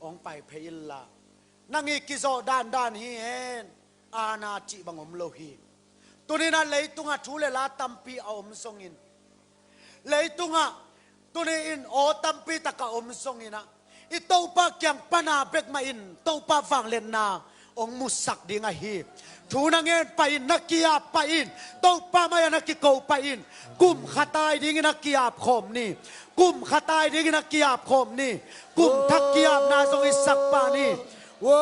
hong pai phei inla, nang i kizawh dandan hi hen. Aana cih bang om lo hi. Tuni-in ah leitungah thu le la tampi a om zongin, leitungah tuni-in aw tampi tak a om zongin ah, i Topa kiang pan a bek mah in Topa vangliatna hong musak ding ahi. Thu na ngen pah in, na ki-ap pah in, Topa mai-ah na kiko pah in. Kum khat a dingin a ki-ap khawm ni. Kum khat a dingin a ki-ap khawm ni. Kum thak ki-apna zong i sak pah ni. Wo,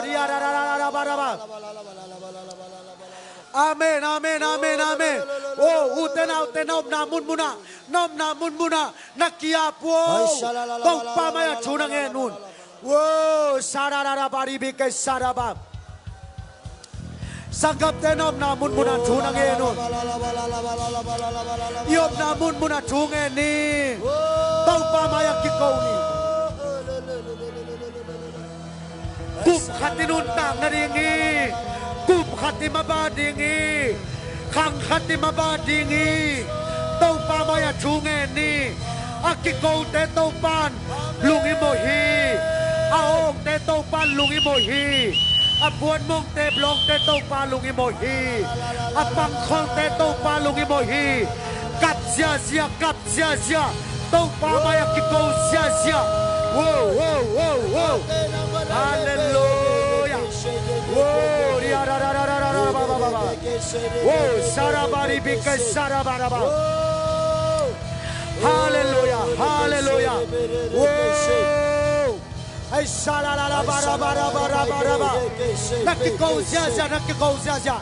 ria ra ra ra ra ra ba ra ba. Amen, amen, amen, amen. Wo, ute naute, na omna munmunah, na omna munmunah na ki-ap, wo. Topa mai-ah thu na ngen un. Wo, sa ra ra ra ba ri bi ke sa ra ba. Sanggam te, na omna munmunah thu na ngen un. I omna munmunah thu ngen ni. Topa mai-ah kiko ni. Kum khat i nuntak nading hi. Kum khat i maban ding hi. Khang khat i maban ding hi. Topa mai-ah thu ngen ni. A kikote Topan lung i mawh hi. A awngte Topan lung i mawh hi. A puanmongte, bulawngte Topa lung i mawh hi. A pangkholngte Topa lung i mawh hi. Kap ziazia, kap ziazia. Topa mai-ah kiko ziazia. Wo, wo, wo, wo. Halleluia. Wo, ria ra ra ra ra ra ra ba ba ba ba. Wo, sa ra ba ri bi ke sa ra ba ra ba. Halleluia, halleluia. Wo. Ai, sa ra ra ra ba ra ba ra ba ra ba ra ba. Na kiko ziazia, na kiko ziazia.